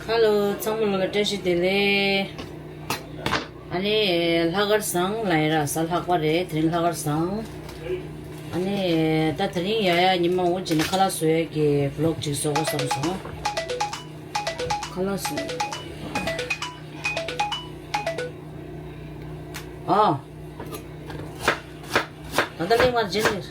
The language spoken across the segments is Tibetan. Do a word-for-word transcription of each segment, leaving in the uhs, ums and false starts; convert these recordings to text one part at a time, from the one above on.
ཧ་ལོ། ཚང་མ་ལོ་ལ་བཀྲ་ཤིས་བདེ་ལེགས། ཨ་ནི་ལྷག་དཀར་བཟང་ལབ་ཡིན་ར། གཟའ་ལྷག་པ་རེད། དེ་རིང་ལྷག་དཀར་བཟང་། ཨ་ནི་ད་དེ་རིང་ཡ་ཡ་ཉི་མ་འོ་ཅིག་ནས་ཁ་ལག་བཟོ་ཡ་གི་བི་ལོག་ཅིག་བཟོ་དགོས་བསམ་སོང་། ཁ་ལག་བཟོ། ཨ། ད་ལྟ་གླེང་བར་བྱེད་ནས།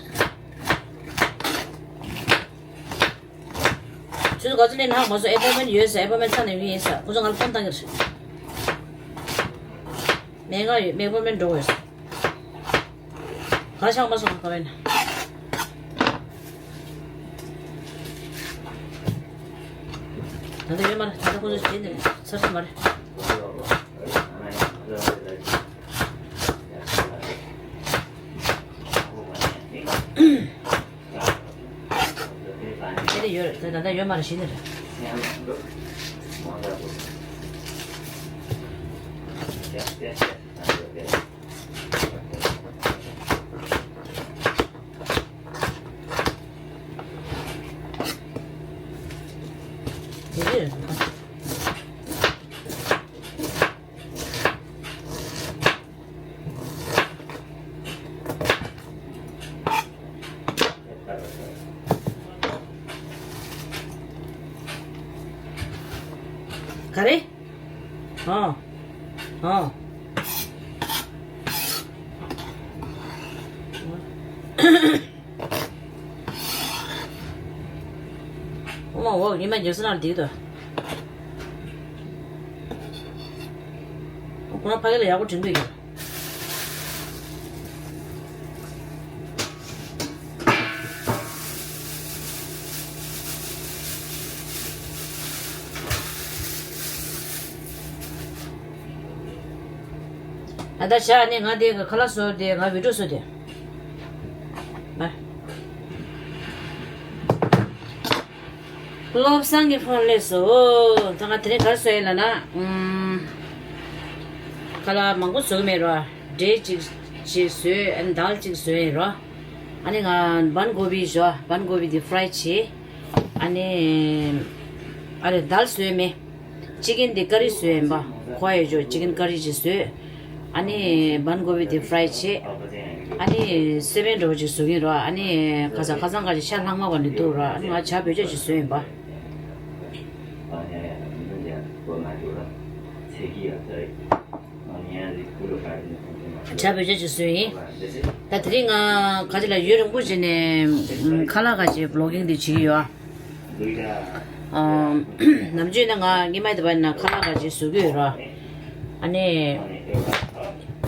ཁྱོད་ཚོ་ག་ཚོད་ལེན་ཧ་མ་སོང་། ཨེ་པོ་མེན་ཡོད་ཟེར། ཨེ་པོ་མེན་ཚར་ནས་ཡོད་ཡིན་ཟེར། ཁོ་ཚོ་ང་ལ་ཕོན་བཏང་གི་རེད། མེད་ང་ཡོད། མེད་ཨེ་པོ་མེན་འགྲོ་དགོས་ཟེར། ག་ཆགས་མ་སོང་། ག་བས་ན། ད་ལྟ་ཡོད་མ་རེད། ད་ལྟ་ཁོ་ཚོ་བྱེད་ནས་ཚར་ས་མ་རེད། དེ་ལས་ཡོད་རེད། ད་ད་ལྟ་ཡོད་མ་རེད། གཞི་ནས་རེད། དེ་རེད། ག་རེ། ཨ། ཨ། ཨོ་མ་འོ། ཉི་མ་རྒྱབ་ས་ན་འདིག་ཏོ། ཁོ་རང་ཕ་གི་ལ་ཡག་པོ་དྲན་གི་ཡོད། ཨ་ད་ཞག་ནི་ང་དེ་ག་ཁ་ལག་བཟོ་དེ་ང་བི་ཌིའོ་བཟོ་དེ། བློ་བཟང་གི་ཕོན་སླེབས་སོང་། ད་ང་དེ་རིང་ག་རེ་བཟོ་ཡིན་ལབ་ན། ཨུམ། ཁ་ལག་མང་པོ་བཟོ་གི་མེད་རོ། འབྲས་གཅིག་གཅིག་བཟོས། ཨ་ནི་དལ་གཅིག་བཟོས་ཡིན་རོ། ཨ་ནི་ང་བན་གོ་བི་བཟོ། བན་གོ་བི་དེ་ཕ་རའི་བྱས། ཨ་ནི། ཨ་རེ་དལ་བཟོས་མེད། ཅི་ཀེན་དེ་ཀ་རི་བཟོས་ཡིན་པ། ཁོ་ཡོད་ཅོ་ཅི་ཀེན་ཀ་རི་ཅིག་བཟོས། ཨ་ནི་བན་གོ་བི་དེ་ཕ་རའི་བྱས། ཨ་ནི་སེ་བན་འགྲོ་ཅིག་བཟོ་གིན་རོ། ཨ་ནི་ཁ་ས་ཁ་སང་ཁ་ཅིག་ཤ་ལྷག་མ་བ་ནི་འདུག་རོ། ཨ་ནི་ང་ཇ་བོད་ཇ་ཅིག་བཟོས་ཡིན་པ། ཇ་བོད་ཇ་ཅིག་བཟོས་ཡིན། ད་དེ་རིང་ང་ཁ་ཅིག་ལ་ཡུན་རིང་པོ་ཅིག་ནས་ཁ་ལག་ཁ་ཅིག་བི་ལོག་གིང་དེ་བྱེད་ཀྱི་ཡོད། ཨ། ནམ་རྒྱུན་ནི་ང་སྔོན་མ་དེ་བ་ན་ཁ་ལག་ཁ་ཅིག་བཟོ་གི་ཡོད་ར། ཨ་ནི།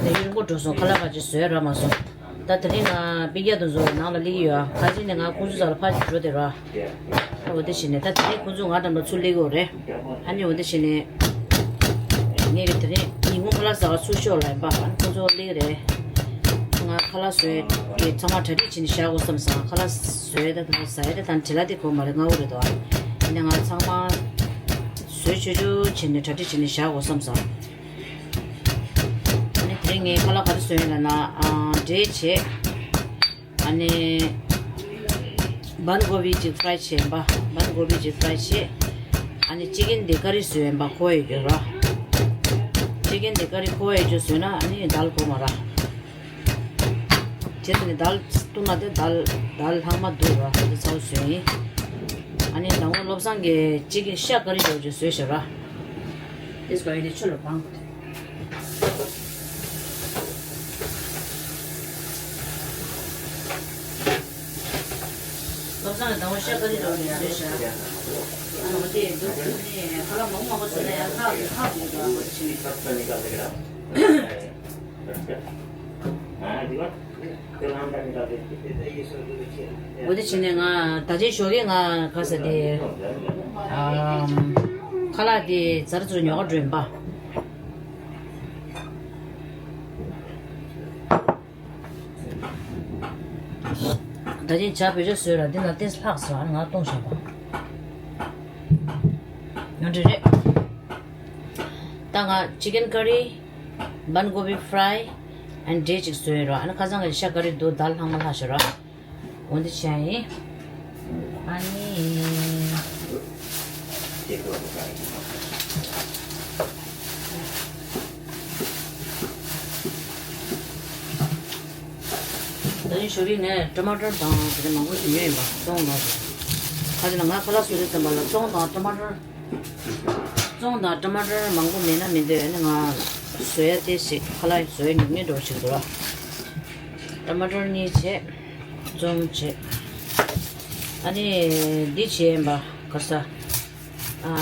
ད་ཡུན་རིང་པོ་འགྲོ་སོང་། ཁ་ལག་ཁ་ཅིག་བཟོས་ར་མ་སོང་། ད་དེ་རིང་ང་སྤུན་ཀྱག་དེ་ཚོ་ནང་ལ་སླེབས་ཀྱི་ཡོད། ཁ་ཅིག་ནི་ང་ཁོང་ཚོ་རྩ་ལ་ཕར་ཅིག་འགྲོ་བསྡད་ར། ཨ་འོ་དེ་བྱས་ནས་ད་དེ་རིང་ཁོང་ཚོ་ང་འགྲམ་ལ་ཚུར་སླེབས་ཀྱི་ཡོད་རེད། ཨ་ནི་འོ་དེ་བྱས་ནས། ངས་དེ་རིང་ཉིན་གུང་ཁ་ལག་ཟ་ག་ཚུར་ཤོག་ལབ་ཡིན་པ། ཨ་ནི་ཁོང་ཚོ་སླེབས་ཀྱི་རེད། ང་ཁ་ལག་བཟོས་ཀྱི་ཚང་མ་གྲ་སྒྲིག་བྱས་ནས་བཞག་དགོས་བསམ་སོང་། ཁ་ལག་བཟོས་ད་ཁ་ལག་ཟ་ཡ་ད་ད་བྲེལ་བ་དེ་གོ་མ་རེད། སྔ་པོ་རེད་དོ། ཨ་ནི་ང་ཚང་མ་བཟོས་ཆོག་ཆོག་བྱས་ནས་གྲ་སྒྲིག་བྱས་ནས་བཞག་དགོས་བསམ་སོང་། ཨ་ནི་དེ་རིང་ངས་ཁ་ལག་ག་རེ་བཟོས་ཡིན་ལབ་ན། ཨ། འབྲས་བྱས། ཨ་ནི། བན་གོ་བི་ཅིག་ཕ་རའི་བྱས་ཡིན་པ། བན་གོ་བི་ཅིག་ཕ་རའི་བྱས། ཨ་ནི་ཅི་ཀེན་དེ་ཀ་རི་བཟོས་ཡིན་པ། ཁོ་ཡོད་རྒྱུ་ར། ཅི་ཀེན་དེ་ཀ་རི་ཁོ་ཡོད་རྒྱུ་བཟོས་ན་ཨ་ནི་དལ་གོ་མ་ར། བྱས་ཙང་ནི་དལ་བཏུང་ན་དེ་དལ་དལ་ལྷག་མ་འདུག་ར། དེ་ཚ་བོ་བཟོས་ཡིན། ཨ་ནི་དང་པོ་བློ་བཟང་གིས་ཅི་ཀེན་ཤ་ཀ་རི་ཡོད་རྒྱུ་བཟོས་ཤག་ར། དེ་སྐོར་ཡིན་དེ་ཆུ་ལ་བང་དགོས་ཏེ། བློ་བཟང་གི་ཟླ་བ་ཤ་ཀ་རི་འདྲ་བོ་ནས་བཟོས་ཤག་ཨ་ནི་འོ་དེ་འདུག་ཨ་ནི་ཁ་ལག་མང་པོ་མང་པོ་བཟོས་ན་ཡང་ལྷག་ལྷག་འདུག་ཨ་ནི་འོ་དེ་བྱས་ནས། འོ་དེ་བྱས་ནས་ང་ད་ཅི་ཞོགས་ཀས་ང་ག་ས་དེ་ཨམ་ཁ་ལག་དེ་ཛ་ར་ཛ་ར་ཉོ་ག་འགྲོ་ཡིན་པ། ད་ཅི་ཇ་བོད་ཇ་བཟོས་ར། འདི་ན་ཏེས་ལྷག་ཟེར། ཨ་ནི་ང་གཏོང་བཞག་པ། ང་འདྲ་རེད། ད་ང་ཅི་ཀེན་ཀ་རི། བན་གོ་བི་ཕ་རའི། ཨ་ནི་འབྲས་ཅིག་བཟོས་ཡིན་ར། ཨ་ནི་ཁ་སང་གི་ཤ་ཀ་རི་འདུག་དལ་ལྷག་མ་ལྷག་ཤག་ར། འོ་འདི་བྱས་ཡིན། ཨ་ནི། ད་ནི་ཞོགས་ཀས་ངས་ཊ་མ་ཊར་དང་དེ་འདྲ་མང་པོ་ཞིག་ཉོས་ཡིན་པ། བཙོང་དང་། ཁ་ཅིག་ལ་ང་ཁ་ལག་བཟོ་དུས་ཙམ་པ་ལ་བཙོང་དང་ཊ་མ་ཊར། བཙོང་དང་ཊ་མ་ཊར་མང་པོ་མེད་ན་མི་འདོད། ཨ་ནི་ང་བཟོ་ཡ་དེ་ཞིག་ཁ་ལག་བཟོ་ཡ་ཉུང་ཉུང་འདྲ་བོ་ཞིག་འདུག་ར། ཊ་མ་ཊར་གཉིས་བྱས། བཙོང་བྱས། ཨ་ནི་འདི་བྱས་ཡིན་པ། ག་ས། ཨ།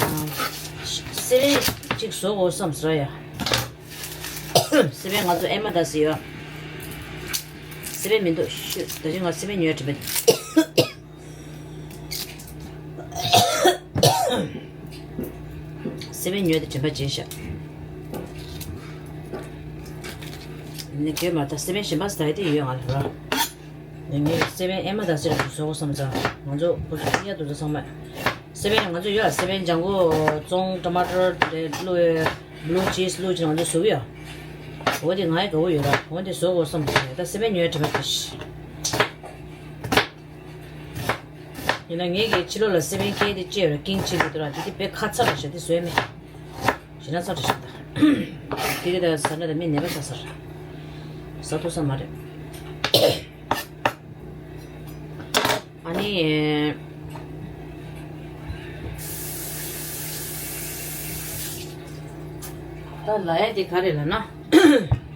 སེ་བན་གཅིག་བཟོ་དགོས་བསམ་ཟེར་ཡ། སེ་བན་ང་ཚོ་ཨེ་མ་ད་ཟེར་ཡོད། སེ་བན་མི་འདུག་ཤོད། ད་ཅི་ང་སེ་བན་ཉོས་དྲན་པ། སེ་བན་ཉོས་ཏེ་དྲན་པ་བརྗེད་ཤག་ནི་གས་མ་ད་སེ་བན་གཞན་པ་ཟ་ཡ་དེ་ཡོད་ང་ལ་ར། ངས་སེ་བན་ཨེ་མ་ད་སེ་ར་བཟོ་དགོས་བསམ་ཙང་ང་ཚོ་བུ་ཚོ་ཡ་དུ་ཚོ་ཚང་མ། སེ་བན་ང་ཚོ་ཡོད་སེ་བན། ལྗང་གུ་བཙོང་། ཊ་མ་ཊར་དེ་བླུགས། བྷུ་ལུ་ཅིས་བླུགས་ཅིག་ང་ཚོ་བཟོ་གི་ཡོད། འོ་དེ་ང་ཡི་དགའ་བོ་ཡོད་ར། འོ་དེ་བཟོ་དགོས་བསམ་ཙང་ད་སེ་བན་ཉོས་དྲན་པ་བརྗེད་ཤག་ཡིན་ན་ངས་ཀྱི་ཕྱི་ལོགས་ལ་སེ་བན་སྐྱེལ་ཏེ་བཅད་ཡོད་ར། ཀིང་ཆིལ་ལི་འདུག་ར། དེ་དེ་བས་ཁ་ཚ་ར་ཤག་དེ་བཟོས་མེད། ཞེ་ན་ཚ་ར་ཤག་ད། དེ་གི་ད་ཟ་ན་ད་མི་ནད་པ་ཆགས་ས་ར། ཟ་ཐུབ་ས་མ་རེད། ཨ་ནི། ད་ལབ་ཡ་དེ་ག་རེ་ལབ་ན།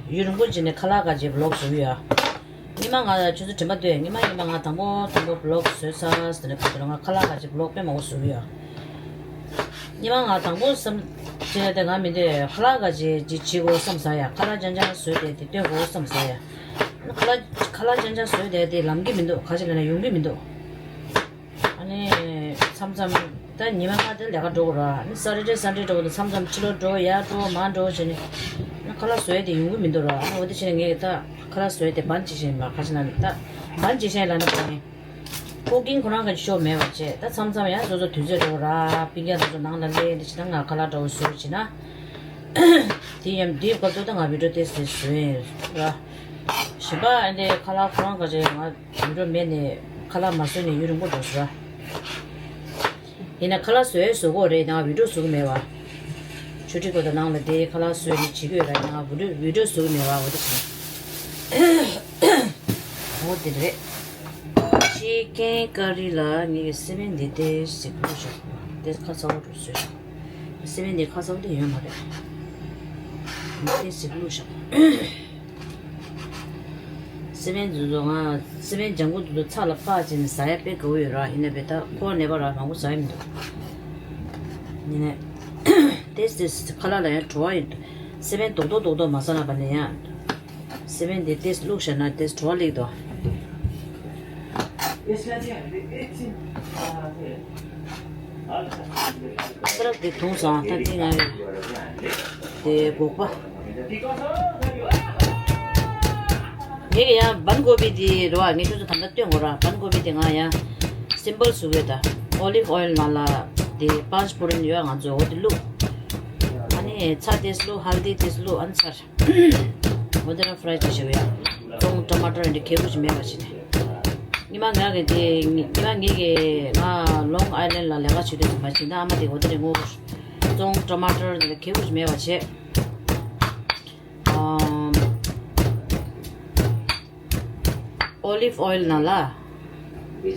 ཡུན་རིང་པོ་ཅིག་ནས་ཁ་ལག་ག་ཅེ་བི་ལོག་བཟོ་གི་ཡོད། སྔོན་མ་ང་ལ་ཁྱོད་ཚོ་དྲན་པ་འདུག་སྔོན་མ་སྔོན་མ་ང་དང་པོ་དང་པོ་བི་ལོག་བཟོས་ཚར་ཟེར་ནས་ག་ཚོད་ང་ཁ་ལག་ག་ཅེ་བི་ལོག་དཔེ་མང་པོ་བཟོ་གི་ཡོད། སྔོན་མ་ང་དང་པོ་བསམ་བྱས་ཏེ་ང་མི་འདོད་ཁ་ལག་ག་ཅེ་ཅིག་བྱེད་དགོས་བསམ་ས་ཡ། ཁ་ལག་རྐྱང་རྐྱང་བཟོས་ཏེ་དེ་སྟོན་དགོས་བསམ་ས་ཡ། ཁ་ལག་ཁ་ལག་རྐྱང་རྐྱང་བཟོས་ཏེ་དེ་ལམ་གྱི་མི་འདུག་ག་ཅེ་ལབ་ན་ཡོང་གི་མི་འདུག་ཨ་ནི། མཚམས་མཚམས། ད་ཉི་མ་ལྔ་དེ་ལས་ཀ་འགྲོ་དགོས་ར། ཨ་ནི་སེ་ཊར་ཌེ་སན་ཌེ་འགྲོ་དགོས་འདུག་མཚམས་མཚམས་ཕྱི་ལོགས་འགྲོ་ཡར་འགྲོ་མར་འགྲོ་བྱས་ནས། ཨ་ནི་ཁ་ལག་བཟོ་ཡ་དེ་ཡོང་གི་མི་འདུག་ར། ཨ་ནི་འོ་དེ་བྱས་ནས་ངས་ད་ཁ་ལག་བཟོ་ཡ་དེ་བན་ཅིག་བྱས་ཡིན་པ། ག་ཅེ་ན་ད་བན་ཅིག་བྱས་ཡིན་ལབ་ན་ད་ངས། ཀུ་ཀིང་ཁོ་རང་གི་ཤོ་མེད་པ་བྱས། ད་མཚམས་མཚམས་ཡང་སོ་སོ་དུས་ཚོད་འགྲོ་ར། པིང་ཀ་དེ་ཚོ་ནང་ལ་ལས་དེ་བྱས་ན་ང་ཁ་ལག་འདྲ་བོ་བཟོ་བྱས་ན། དེ་ཡང་དེའི་སྐབས་དུ་ད་ང་བི་ཌིའོ་ཏོག་ཙམ་བཟོས་ཡིན་ར། གཞན་པ་ཨ་འདྲའི་ཁ་ལག་ཁོ་རང་ག་ཅེ་ང་། བི་ཌིའོ་མེད་ནས་ཁ་ལག་མ་བཟོས་ནས་ཡུན་རིང་པོ་འགྲོ་སོང་ར། ཡིན་ན་ཁ་ལག་བཟོས་བཟོ་གོ་རེད། ཡིན་ནའང་བི་ཌིའོ་བཟོ་གི་མེད་བ། ཆུ་ཊི་ཀོ་ད་ནང་ལ་དེ་ཁ་ལག་བཟོས་ནས་བྱེད་ཀྱི་ཡོད་ར། ཡིན་ནའང་བི་ཌིའོ་བི་ཌིའོ་བཟོ་གི་མེད་བ། འོ་དེ་བྱས། འོ་དེ་རེད། ཅི་ཀེན་ཀ་རི་ལ་ངས་སེ་བན་འདི་ཏོག་ཙམ་བླུགས་ཤག་དེ་ཁ་ཚ་བོ་འགྲོ་བཟོས་ཤག་སེ་བན་འདི་ཁ་ཚ་བོ་དེ་ཡོད་མ་རེད། ཏོག་ཙམ་བླུགས་ཤག་སེ་བན་འདི་ཚོ་ང་སེ་བན་ལྗང་གུ་འདི་ཚོ་ཚྭ་ལ་ཕར་བྱས་ནས་ཟ་ཡ་དཔེ་དགའ་བོ་ཡོད་ར། ཡིན་ནའི་བེ་ད་ཁོ་ནད་པ་ར་མང་པོ་ཟ་ཡ་མི་འདུག་ཡིན་ནའི། ཏོག་ཙམ་ཁ་ལག་ལ་ཡང་བྲོ་བ་ཡོད། སེ་བན་རྡོག་རྡོག་རྡོག་རྡོག་མ་ཟ་ན་བ་ནས་ཡང་། སེ་བན་འདི་ཏོག་ཙམ་བླུགས་བཞག་ན་ཏོག་ཙམ་བྲོ་བ་སླེབས་འདུག་ཨ་ཙི་རག་དེ་འཐུང་སོང་། ད་དེ་ང་ཡོད། དེ་སྒོག་པ། ངས་ཀྱི་ཡང་བན་གོ་བི་དེ་རེད་བ། ངས་ཁྱོད་ཚོ་ད་ལྟ་སྟོན་དགོས་ར། བན་གོ་བི་དེ་ང་ཡང་སིམ་པལ་བཟོ་གི་ཡོད། ད་ཨོ་ལིབ་ཨོ་ཡལ་ནང་ལ་དེ་པཱན་ཅ་ཕུ་རན་ཡོད་ང་ཚོ། འོ་དེ་བླུགས། ཨ་ནི་ཚྭ་ཏོག་ཙམ་བླུགས། ཧལ་དི་ཏོག་ཙམ་བླུགས། ཨ་ནི་ཚར། འོ་དེ་རང་ཕ་རའི་བྱས་བཞག་ཡ། བཙོང་ཊ་མ་ཊར་འདི་གས་པོ་ཅིག་མེད་པ་བྱས་ནས། ཉི་མ་ང་གི་དེ་ཉི་མ་ངེད་ཀྱི་ང་ལོང་ཨའི་ལན་ལ་ལས་ཀ་བྱེད་དུས་ཙམ་པ་ཅིག་ད་ཨ་མ་དེ་འོ་དེ་རེད་ངོ་། བཙོང་ཊ་མ་ཊར་འདི་གས་པོ་ཅིག་མེད་པ་བྱས། ཨམ། ཨོ་ལིབ་ཨོ་ཡལ་ནང་ལ།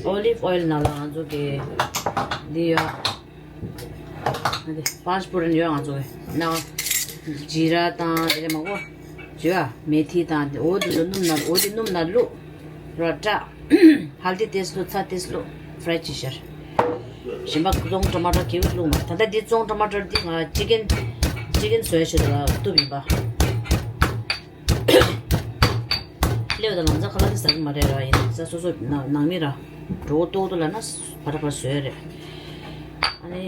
ཨོ་ལིབ་ཨོ་ཡལ་ནང་ལ་ང་ཚོ་གི་འདི་ཡོད། ཨ་དེ་པཱན་ཅ་ཕུ་རན་ཡོད་ང་ཚོ་གི་ནང་། ཇི་ར་དང་དེ་འདྲ་མང་པོ་ཡོད། མེ་ཐི་དང་དེ་འོ་དེ་ཚོ་སྣུམ་ནང་འོ་དེ་སྣུམ་ནང་བླུགས། ར་སྐྲག་ཧལ་དི་ཏོག་ཙམ་བླུགས། ཚྭ་ཏོག་ཙམ་བླུགས། ཕ་རའི་བྱས་ཤར། གཞན་པ་བཙོང་ཊ་མ་ཊར་གས་པོ་བླུགས་མ། ད་ལྟ་འདི་བཙོང་ཊ་མ་ཊར་འདི་ང་ཅི་ཀེན་ཅི་ཀེན་བཟོ་ཡ་ཆེད་དུ་ལ་གཏུབ་ཡིན་པ། སླེབས་དང་ལམ་སང་ཁ་ལག་དེ་ཟ་གི་མ་རེད་ར། ཡིན་ས་སོ་སོ་ནང་ནང་མི་ར། འགྲོ་ཏོག་ཏོ་ལ་ན་བར་བར་བཟོས་རེད། ཨ་ནི་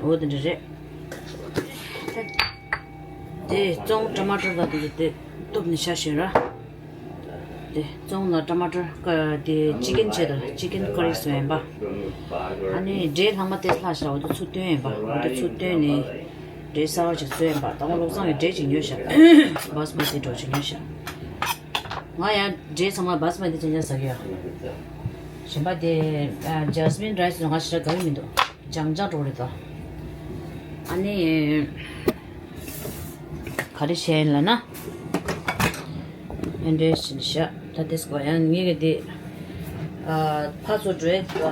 འོ་དེ་འདྲ་རེད། དེ་བཙོང་ཊ་མ་ཊར་དང་དེ་དེ་གཏུབ་ནས་བཞག་བཞིན་ར། དེ་བཙོང་ལ་ཊ་མ་ཊར་ཀ་དེ་ཅི་ཀེན་ཆེད་དུ་ཅི་ཀེན་ཀ་རི་བཟོས་ཡིན་པ། ཨ་ནི་འབྲས་ལྷག་མ་དེ་ལྷག་བཞག་འོ་དེ་ཚུར་བཏོན་ཡིན་པ། འོ་དེ་ཚུར་བཏོན་ནས། འབྲས་སོར་ཅིག་བཟོས་ཡིན་པ། ད་ང་བློ་བཟང་གི་འབྲས་ཅིག་ཉོས་ཤག་བཱ་སི་མ་ཏི་འདྲ་ཅིག་ཉོས་ཤག་ང་ཡང་འབྲས་ཚང་མ་བཱ་སི་མ་ཏི་ཅན་ཅན་ཟ་གི་ཡོད། གཞན་པ་དེ་ཇཱ་སི་མིན་རའི་སི་ང་ཞེ་དྲག་དགའ་གི་མི་འདུག་ལྗང་ལྗང་འགྲོ་རེད་ད། ཨ་ནི། ག་རེ་བྱས་ཡིན་ལབ་ན། ཨེ་འདྲས་བྱས་ནས་བཞག་ད་དེ་སྐོར་ཡང་ངེད་ཀྱི་དེ། ཨ་ཕར་ཚུར་འགྲོ་ཡས་འདུག་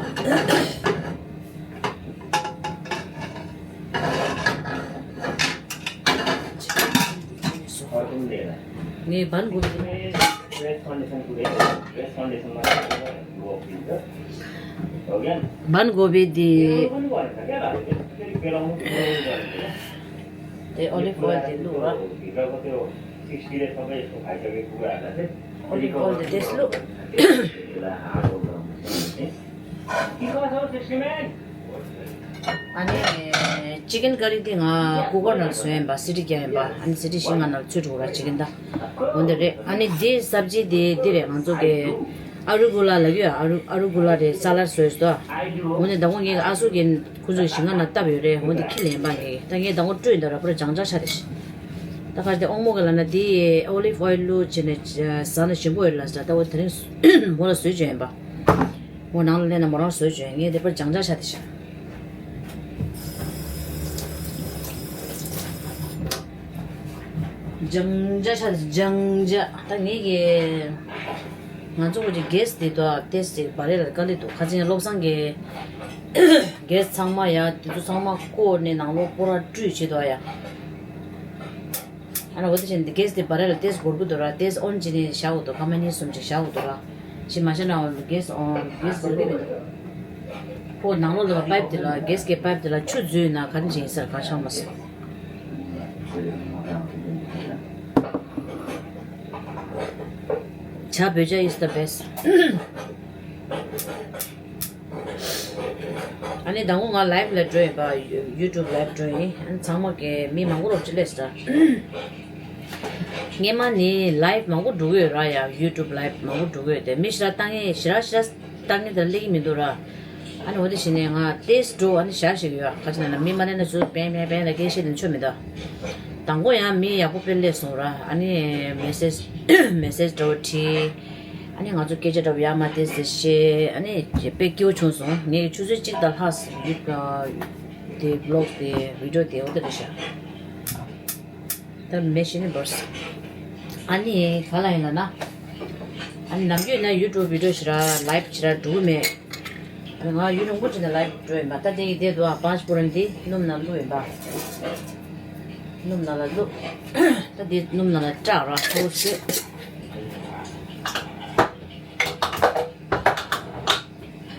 བ། ངས་བན་གོ་བི་དེ། བན་གོ་བི་དེ། དེ་ཨོ་ལིབ་ཨོལ་དེ་བླུགས་ར། ཨོ་ལིབ་ཨོལ་དེ་དེས་བླུགས། ཨ་ནི་ཅི་ཀན་ཀ་རི་དེ་ང་ཀུ་ཀར་ནང་བཟོས་ཡིན་པ། སི་ཊི་བརྒྱབ་ཡིན་པ། ཨ་ནི་སི་ཊི་བཞི་ལྔ་ནང་ཚུད་འགྲོ་ར་ཅི་ཀན་ད། འོ་འདི་རེད། ཨ་ནི་དེ་སབ་ཇི་དེ་འདི་རེད། ང་ཚོ་གི་ཨ་རུ་གུ་ལ་ལབ་ཀྱི་ཡོད། ཨ་རུ་ཨ་རུ་གུ་ལ་རེད། ས་ལར་བཟོས་སོ། འོ་ནི་ད་ཁོང་ངེད་ཀྱི་ཨ་སུ་གི་ཁོ་ཚོས་ཞིང་ཁ་ནང་བཏབ་ཡོད་རེད། འོ་འདི་ཁྱི་ལེན་པ་ངེད་ཀྱི་ད་ངས་ད་ཁོང་སྤྲོད་ཡིན་ད་ར་པུ་ར་ལྗང་ལྗང་ཆགས་རེད། ད་ག་རེ་དེ་ཨོང་མོ་གི་ལབ་ན་དེ་ཨོ་ལིབ་ཨོལ་བླུགས་བྱས་ནས་ཟ་ན་ཞིམ་པོ་ཡོད་ལབ་ཟེར། ད་འོ་དེ་རིང་མོ་ལ་བཟོས་བྱས་ཡིན་པ། མོ་ནང་ལ་སླེབས་ན་མོ་རང་བཟོས་བྱས། ངས་དེ་པར་ལྗང་ལྗང་ཆགས་དེ་བྱས། ལྗང་ལྗང་ཆགས་དེ་ལྗང་ལྗང་། ད་ངེད་ཀྱི་ང་ཚོ་གི་གེ་སི་དེ་དོ་ཏེས་ཅིག་བ་རེ་ལ་དཀའ་ལས་འདུག་ཁ་ཅིག་བློ་བཟང་གི་གེ་སི་ཚང་མ་ཡ་དེ་ཚོ་ཚང་མ་བསྐོར་ནས་ནང་ལོགས་སྐོར་ར་བཀྲུས་བྱེད་དོ་ཡ། ཨ་ནི་འོ་དེ་བཞིན་དེ་གེ་སི་དེ་བ་རེ་ལ་ཏེས་འགོར་གི་འདུག་ར། ཏེས་ཨོན་བྱས་ནས་བཞག་དགོས་འདུག་སྐར་མ་གཉིས་གསུམ་ཅིག་བཞག་དགོས་འདུག་ར། ཅི་མ་བྱས་ན་གེ་སི་ཨོན་གེ་སི་འགོར་གི་མི་འདུག་ཁོ་ནང་ལོགས་ལ་པའིབ་དེ་ལ་གེ་སི་གི་པའིབ་དེ་ལ་ཆུ་འཛུལ་ན་ག་རེ་བྱེད་ཡིན་ཟེར་ག་ཤོང་མ་སོང་། ཇ་བོད་ཇ་is the best. ཨ་ནི་ཟླ་ངོ་ང་ལའིབ་ལ་འགྲོ་ཡིན་པ། ཡུ་ཊུབ་ལའིབ་འགྲོ་ཡིན། ཨ་ནི་ཚང་མ་གི་མི་མང་པོ་རོགས་ཅི་ལས་ཟེར། སྔས་མ་ནི་ལའིབ་མང་པོ་འགྲོ་གི་ཡོད་ར་ཡ། ཡུ་ཊུབ་ལའིབ་མང་པོ་འགྲོ་གི་ཡོད་དེ་མི་ཞེ་དྲག་ལྟ་མཁན་ཞེ་དྲག་ཞེ་དྲག་ལྟ་མཁན་དེ་སླེབས་ཀྱི་མི་འདུག་ར། ཨ་ནི་འོ་དེ་བྱས་ནས་ང་ཏེས་འགྲོ་ཨ་ནི་བཞག་ཞིག་ཡོད། ག་ཅི་ན་ན་མི་མ་སླེབས་ན་ཚུར་པེན་པེན་པེན་ལ་སྐད་བཤད་དེ་ཆོ་མི་འདུག་དང་པོ་ཡང་མི་ཡག་པོ་དཔེ་སླེབས་སོང་ར། ཨ་ནི་མེ་སེཇ་མེ་སེཇ་འདྲ་བོ་བྲིས། ཨ་ནི་ང་ཚོ་སྐད་ཆ་འདྲ་བོ་ཡག་མ་དེ་ཟེར་བཤད། ཨ་ནི་དཔེ་སྐྱིད་པོ་བྱུང་སོང་། ངས་ཆུ་ཚོད་གཅིག་དང་ལྷག་ཡུ་དེ་བི་ལོག་དེ་བི་ཌིའོ་དེ་འོ་དེ་རེད་ཤག་ད་མེ་ཤི་ནི་བར་སི། ཨ་ནི་ག་ལ་ཡིན་ལ་ན། ཨ་ནི་ནམ་རྒྱུན་ན་ཡུ་ཊུབ་བི་ཌིའོ་ཞིག་ར་ལའིབ་ཞིག་ར་འགྲོ་གི་མེད། ང་ཡུན་རིང་པོ་ཅིག་ནས་ལའིབ་འགྲོ་ཡིན་པ། ད་དེ་ཡི་དེ་དུ་ཨ་པཱན་ཅ་པུ་རན་འདི་སྣུམ་ནང་བླུགས་ཡིན་པ། སྣུམ་ནང་ལ་བླུགས། ད་འདི་སྣུམ་ནང་ལ་བཀྲག་ར་ཚ་བོ་བཟོས།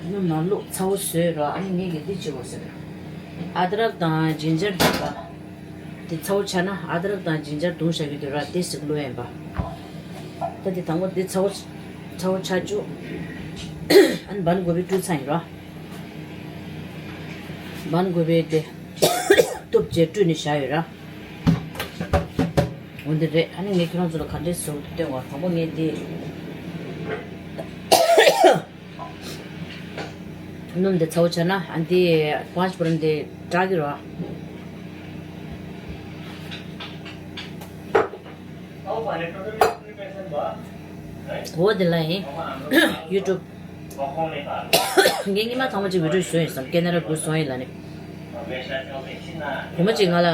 སྣུམ་ནང་བླུགས་ཚ་བོ་བཟོས་ར། ཨ་ནི་ངེད་ཀྱིས་འདི་བྱེད་དགོས་ཟེར། ཨ་དྲག་དང་ཇིན་ཇར་འདི་པ། དེ་ཚ་བོ་ཆགས་ན་ཨ་དྲག་དང་ཇིན་ཇར་བརྡུངས་བཞག་གི་དུས་ར་དེ་ཟིག་བླུགས་ཡིན་པ། ད་དེ་དང་པོ་དེ་ཚ་བོ་ཚ་བོ་ཆགས་བཅུག་ཨ་ནི་བན་གོ་བི་བཀྲུས་ཚར་ཡིན་ར། བན་གོ་བི་དེ་གཏུབ་བྱས་བཀྲུས་ནས་བཞག་ཡོད་ར། འོ་འདི་རེད། ཨ་ནི་ངས་ཁྱེད་རང་ཚོ་ལ་ག་འདྲས་བཟོ་སྟོན་བ། དང་པོ་ངས་དེ། སྣུམ་དེ་ཚ་བོ་ཆགས་ན་ཨ་འདི་པཱན་ཅ་པུ་རན་དེ་དྲག་གི་རོ། འོ་དེ་ལ་ཡིན། ཡུ་ཊུབ། ངས་སྔོན་མ་ཚང་མ་ཅིག་བི་ཌིའོ་བཟོས་ཡིན་བསམ། ཀེ་ན་ར་འགྲོ་སོང་ཡིན་ལ་ནི། བུ་མོ་གཅིག་ང་ལ།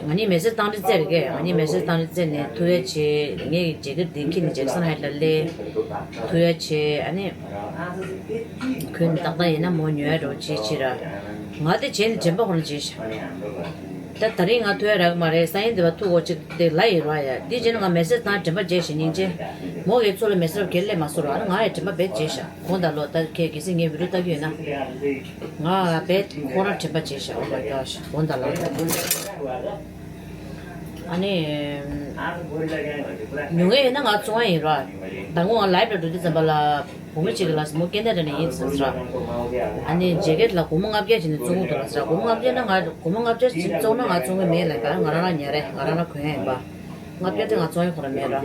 ང་གཉིས་མེ་སེ་ཇི་བཏང་རིས་བཙལ་རེད་ཀྱེ། ང་གཉིས་མེ་སེ་ཇི་བཏང་རིས་བཙལ་ནས་ཐུག་ཡ་བྱེད། ངས་ཀྱི་ཇེ་ཀེ་ཊི་དེ་ཁྱེར་ནས་ཇེག་སན་ཧའེ་ཊི་ལ་སླེབས། ཐུག་ཡ་བྱེད་ཨ་ནི། ཁོས་ཏག་ཏག་ཡིན་ན་མོ་ཉོ་ཡ་འགྲོ་བྱེད་བྱེད་ར། ང་དེ་བྱས་ནས་དྲན་པ་ཁོ་རང་བྱེད་ཤག་ད་ད་རིང་ང་ཐུག་ཡ་རག་གི་མ་རེད། སང་ཉིན་དེ་བ་ཐུག་གོ་ཅིག་དེ་ལ་ཡིན་ར་ཡ། དེ་བྱས་ན་ང་མེ་སེ་ཇི་བཏང་དྲན་པ་བརྗེད་ཤག་སྙིང་རྗེ། མོ་གིས་ཚུར་ལ་མེ་སེ་ཇི་རབ་ཁྱེར་སླེབས་མ་སོང་ར། ཨ་ནི་ང་ཡ་དྲན་པ་རྦད་བརྗེད་ཤག་དགོངས་དག་ལོ། ད་ཁྱེད་གལ་སྲིད་ངའི་བི་ཌིའོ་ལྟ་གི་ཡོད་ན། ང་རྦད་ཁོ་རང་དྲན་པ་བརྗེད་ཤག Oh my gosh དགོངས་དག་ལོ། ཨ་ནི། ཉོ་མཁན་ཡོད་ན་ང་བཙོང་ཡ་ཡིན་ར། ད་སྔོན་ང་ལའིབ་ལ་འགྲོ་དུས་ཙམ་པ་ལ། བུ་མོ་གཅིག་གིས་ལབ་སོང་། མོ་ཁེ་ན་ཌ་ནས་ཡིན་ཟེར་ར། ཨ་ནི་ཇེ་ཀེ་ཊི་ལ་སྒོར་མོ་ལྔ་བརྒྱ་བྱས་ནས་བཙོང་གི་འདུག་ལབ་ཟེར། སྒོར་མོ་ལྔ་བརྒྱ་ན་ང་སྒོར་མོ་ལྔ་བརྒྱ་ཅིག་བཙོང་ན་ང་བཙོང་གི་མེད་ལབ་པ། ང་རང་རང་ཉར་རེད། ང་རང་རང་གོན་ཡ་ཡིན་པ། ལྔ་བརྒྱ་དེ་ང་བཙོང་ཡ་ཁོ་རང་མེད་ར།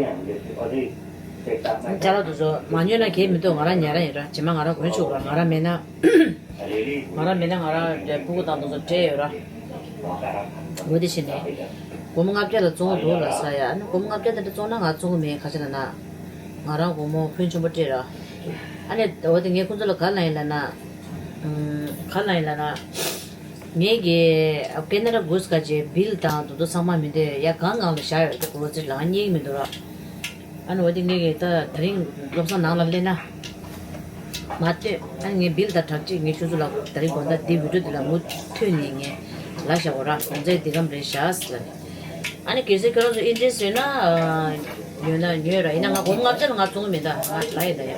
ཅ་ལག་དེ་ཚོ་མ་ཉོས་ན་གལ་མི་འདུག་ང་རང་ཉར་ཡ་ཡིན་ར། རྗེས་མ་ང་རང་གོན་ཆོག་ར། ང་རང་མེད་ན། ང་རང་མེད་ན་ང་རང་སྤུ་གུ་དང་དེ་ཚོ་སྤྲད་ཡོད་ར། འོ་དེ་བྱས་ནས། སྒོར་མོ་ལྔ་བརྒྱ་ལ་བཙོང་གི་འདུག་ལབ་ས་ཡ། ཨ་ནི་སྒོར་མོ་ལྔ་བརྒྱ་དེ་འདྲ་བཙོང་ན་ང་བཙོང་གི་མེད། ག་ཅི་ལབ་ན། ང་རང་སྒོར་མོ་ཕོན་ཆེན་པོ་སྤྲད་ར། ཨ་ནི་འོ་དེ་ངས་ཁོང་ཚོ་ལ་ག་ལབ་ཡིན་ལབ་ན། ཨུམ། ག་ལབ་ཡིན་ལབ་ན། ངས་ཀྱི་ཀེ་ན་ཌ་གུས་ག་ཅེ་བིལ་དང་དུ་དུ་ཚང་མ་མི་འདོད་ཡ། གང་གང་ལ་བཞག་ཡོད་ད་གོ་ཚིག་ལ་རྙེད་མི་འདུག་ར། ཨ་ནི་འོ་དེ་ངས་ཀྱི་ད་དེ་རིང་བློ་བཟང་ནང་ལ་སླེབས་ན། མ་ལྟོས། ཨ་ནི་ངས་བིལ་དང་གྲགས་ཅིག་ངས་ཁྱོད་ཚོ་ལ་དེ་རིང་དགོང་དག་དེ་བི་ཌིའོ་དེ་ལ་མུ་མཐུད་ནས་ངས་ལ་བཞག་གོ་ར། གོང་ཚད་འདི་གམ་རེད་བཞག་ཟེར་ལ་ནི། ཨ་ནི་གལ་སྲིད་ཁྱོད་རང་ཚོ་ཨིན་ཊ་རེ་སི་ཊི་ཡོད་ན། ཉོས་ན་ཉོས་ར། ཡིན་ན་ང་སྒོར་ལྔ་བརྒྱ་ལ་ང་བཙོང་གི་མེད་ད། ང་ད་ཡིན་ད་ཡ།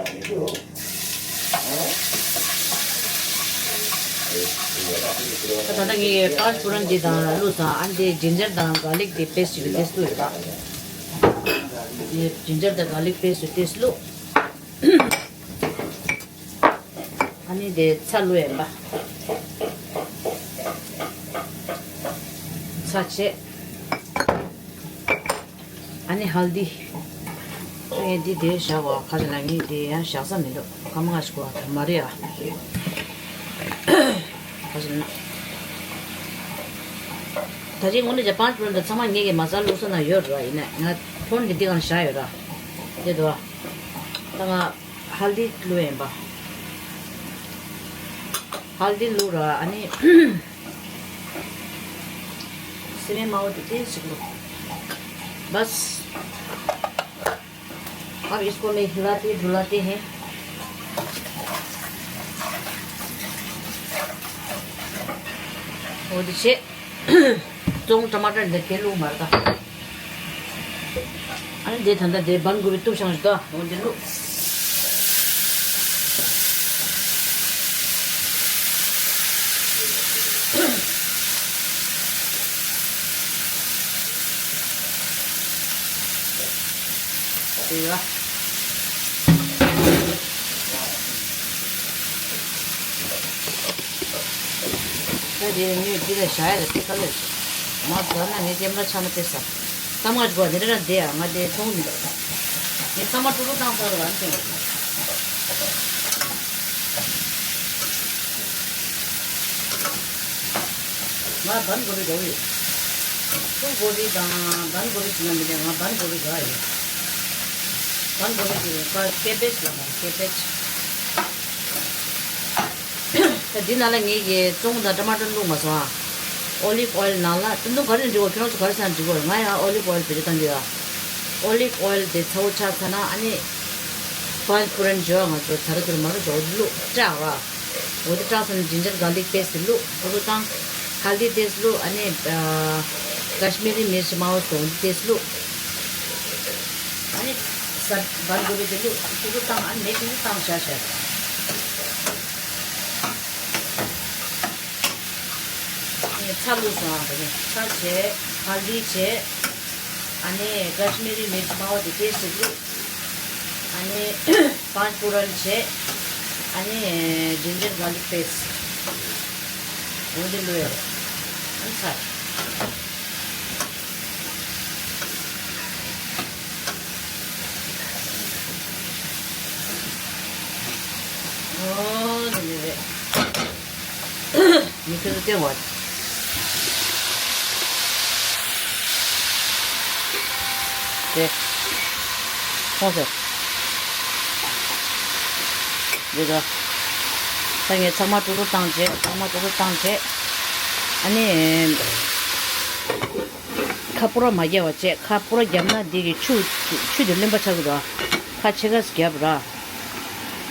ད་ད་ལྟ་ངས་པཱན་ཅ་ཕུ་རན་འདི་དང་བླུགས་སོང་། ཨ་ནི་དེ་ཇིན་ཇར་དང་གར་ལིག་དེ་པེ་སི་ཊི་ཞིག་ཏེས་བླུགས་ཡོད་པ། དེ་ཇིན་ཇར་དང་གར་ལིག་པེ་སི་ཊི་ཏེས་བླུགས། ཨ་ནི་དེ་ཚྭ་བླུགས་ཡིན་པ། ཚྭ་བྱས། ཨ་ནི་ཧལ་དི། ངས་འདི་དེ་བཞག་པ་ཁ་ཅིག་ལ་ངས་དེ་ཡང་བཞག་ས་མི་འདུག་སྐར་མ་ལྔ་ཞིག་གོ་བ་མ་རེད་ཨ། ཁ་ཅིག་ན། ད་ཅི་ངོ་ནས་ཀྱི་པཱན་ཅ་ཕུ་རན་དེ་ཚང་མ་ངས་ཀྱི་མ་རྩ་བླུགས་ས་ན་ཡོད་ར། ཡིན་ན་ང་ཕོན་གྱི་འདི་གང་བཞག་ཡོད་ར། དེ་འདུག་ཨ། ད་ང་ཧལ་དི་བླུགས་ཡིན་པ། ཧལ་དི་བླུགས་ར། ཨ་ནི། སི་མེ་མའོ་དེ་ཏེས་ཞིག་བླུགས། बस। अब इसको मैं हिलाते डुलाते हैं। འོ་དེ་བྱས། བཙོང་ཊ་མ་ཊར་འདི་དེ་བླུགས་མར་ད། ཨ་ནི་དེ་ད་ལྟ་དེ་བན་གོ་བི་བཏུབ་ཤང་ཞིག་ད། འོ་དེ་བླུགས། དེ་ཡ། ད་དེ་ངས་འདི་ལ་བཞག་ཡ་ལ་དེ་ག་ལེར། མ་འདོར་ན་ངས་ཀེམ་ར་ཆ་མ་དེ་ས། ད་མ་འགྲོ་བ་འདི་འདྲ་འདི་ཡ་ང་དེ་མཐོང་མི་འདུག་ངས་ཚང་མ་ཀྲུག་ཀྲུག་བཏང་ཚར་བ་ཨ་ནི་དེ། ང་བན་གོ་བི་འགྲོ་གི་ཡོད། ཕུལ་གོ་བི་དང་བན་གོ་བི་ཟེར་ན་མི་འདྲ། ང་བན་གོ་བི་དགའ་ཡོད། བན་གོ་བི་དེ་ཀ་ཀེ་བེཇ་ལ་མ་ཀེ་བེཇ། ད་འདི་ནང་ལ་ངས་ཀྱི་བཙོང་དང་ཊ་མ་ཊར་བླུགས་མ་སོང་ཨ། ཨོ་ལིབ་ཨོ་ཡལ་ནང་ལ་ཏུན་ཏུན་ག་རེ་འགྲིག་གོ། ཁྱོད་རང་ཚོ་ག་རེ་ཟ་ན་འགྲིག་གོ། ང་ཡང་ཨོ་ལིབ་ཨོ་ཡལ་བེད་སྤྱོད་བཏང་གི་ཡོད། ཨོ་ལིབ་ཨོ་ཡལ་དེ་ཚ་བོ་ཆགས་ཚར་ན་ཨ་ནི། པཱན་ཅ་ཕུ་རན་ཇོ་ང་ཚོ་ད་རེས་དུ་མ་རུ་ཇོ་བླུགས་སྐྲག་ར། འོ་དེ་སྐྲག་སོང་ན་ཇིན་ཇར་གར་ལིག་པེ་སི་ཊི་བླུགས། ཧུ་རུ་བཏང་། ཧལ་དི་ཏེས་བླུགས། ཨ་ནི་ཀ་ཤི་མི་རི་མིར་ཆི་མའོ་སོང་ཏེས་བླུགས། ཨ་ནི་ས་བན་གོ་བི་དེ་བླུགས། ཧུ་རུ་བཏང་། ཨ་ནི་མེ་ཆུང་ཆུང་བཏང་བཞག་བཞག་ཚྭ་བླུགས་སོང་ཨ། ཚྭ་བྱས། ཧལ་དི་བྱས། ཨ་ནི་ཀ་ཤི་མི་རི་མིར་ཆི་མའོ་དེ་ཏེས་བླུགས། ཨ་ནི་པཱན་ཅ་ཕུ་རན་བྱས། ཨ་ནི་ཇིན་ཇར་གར་ལིག་པེ་སི་ཊི། འོ་འདི་བླུགས་ཡོད། ཨ་ནི་ཚར། འོ་འདི་འདྲ་རེད། མི་ཁྱོད་ཚོ་སྟེར་བ། དེ། ཁོང་ཚོ། འདི་ལ། ད་ངས་ཚང་མ་ཀྲུག་ཀྲུག་བཏང་བྱས། ཚང་མ་ཀྲུག་ཀྲུག་བཏང་བྱས། ཨ་ནི། ཁ་སྤུ་ར་མ་བརྒྱབ་པ་བྱས། ཁ་སྤུ་ར་བརྒྱབ་ན་འདི་གི་ཆུ། ཆུ་དེ་རློན་པ་ཆགས་ཀྱི་འདུག་ཁ་ཕྱེད་ཀ་ཙམ་བརྒྱབ་ར།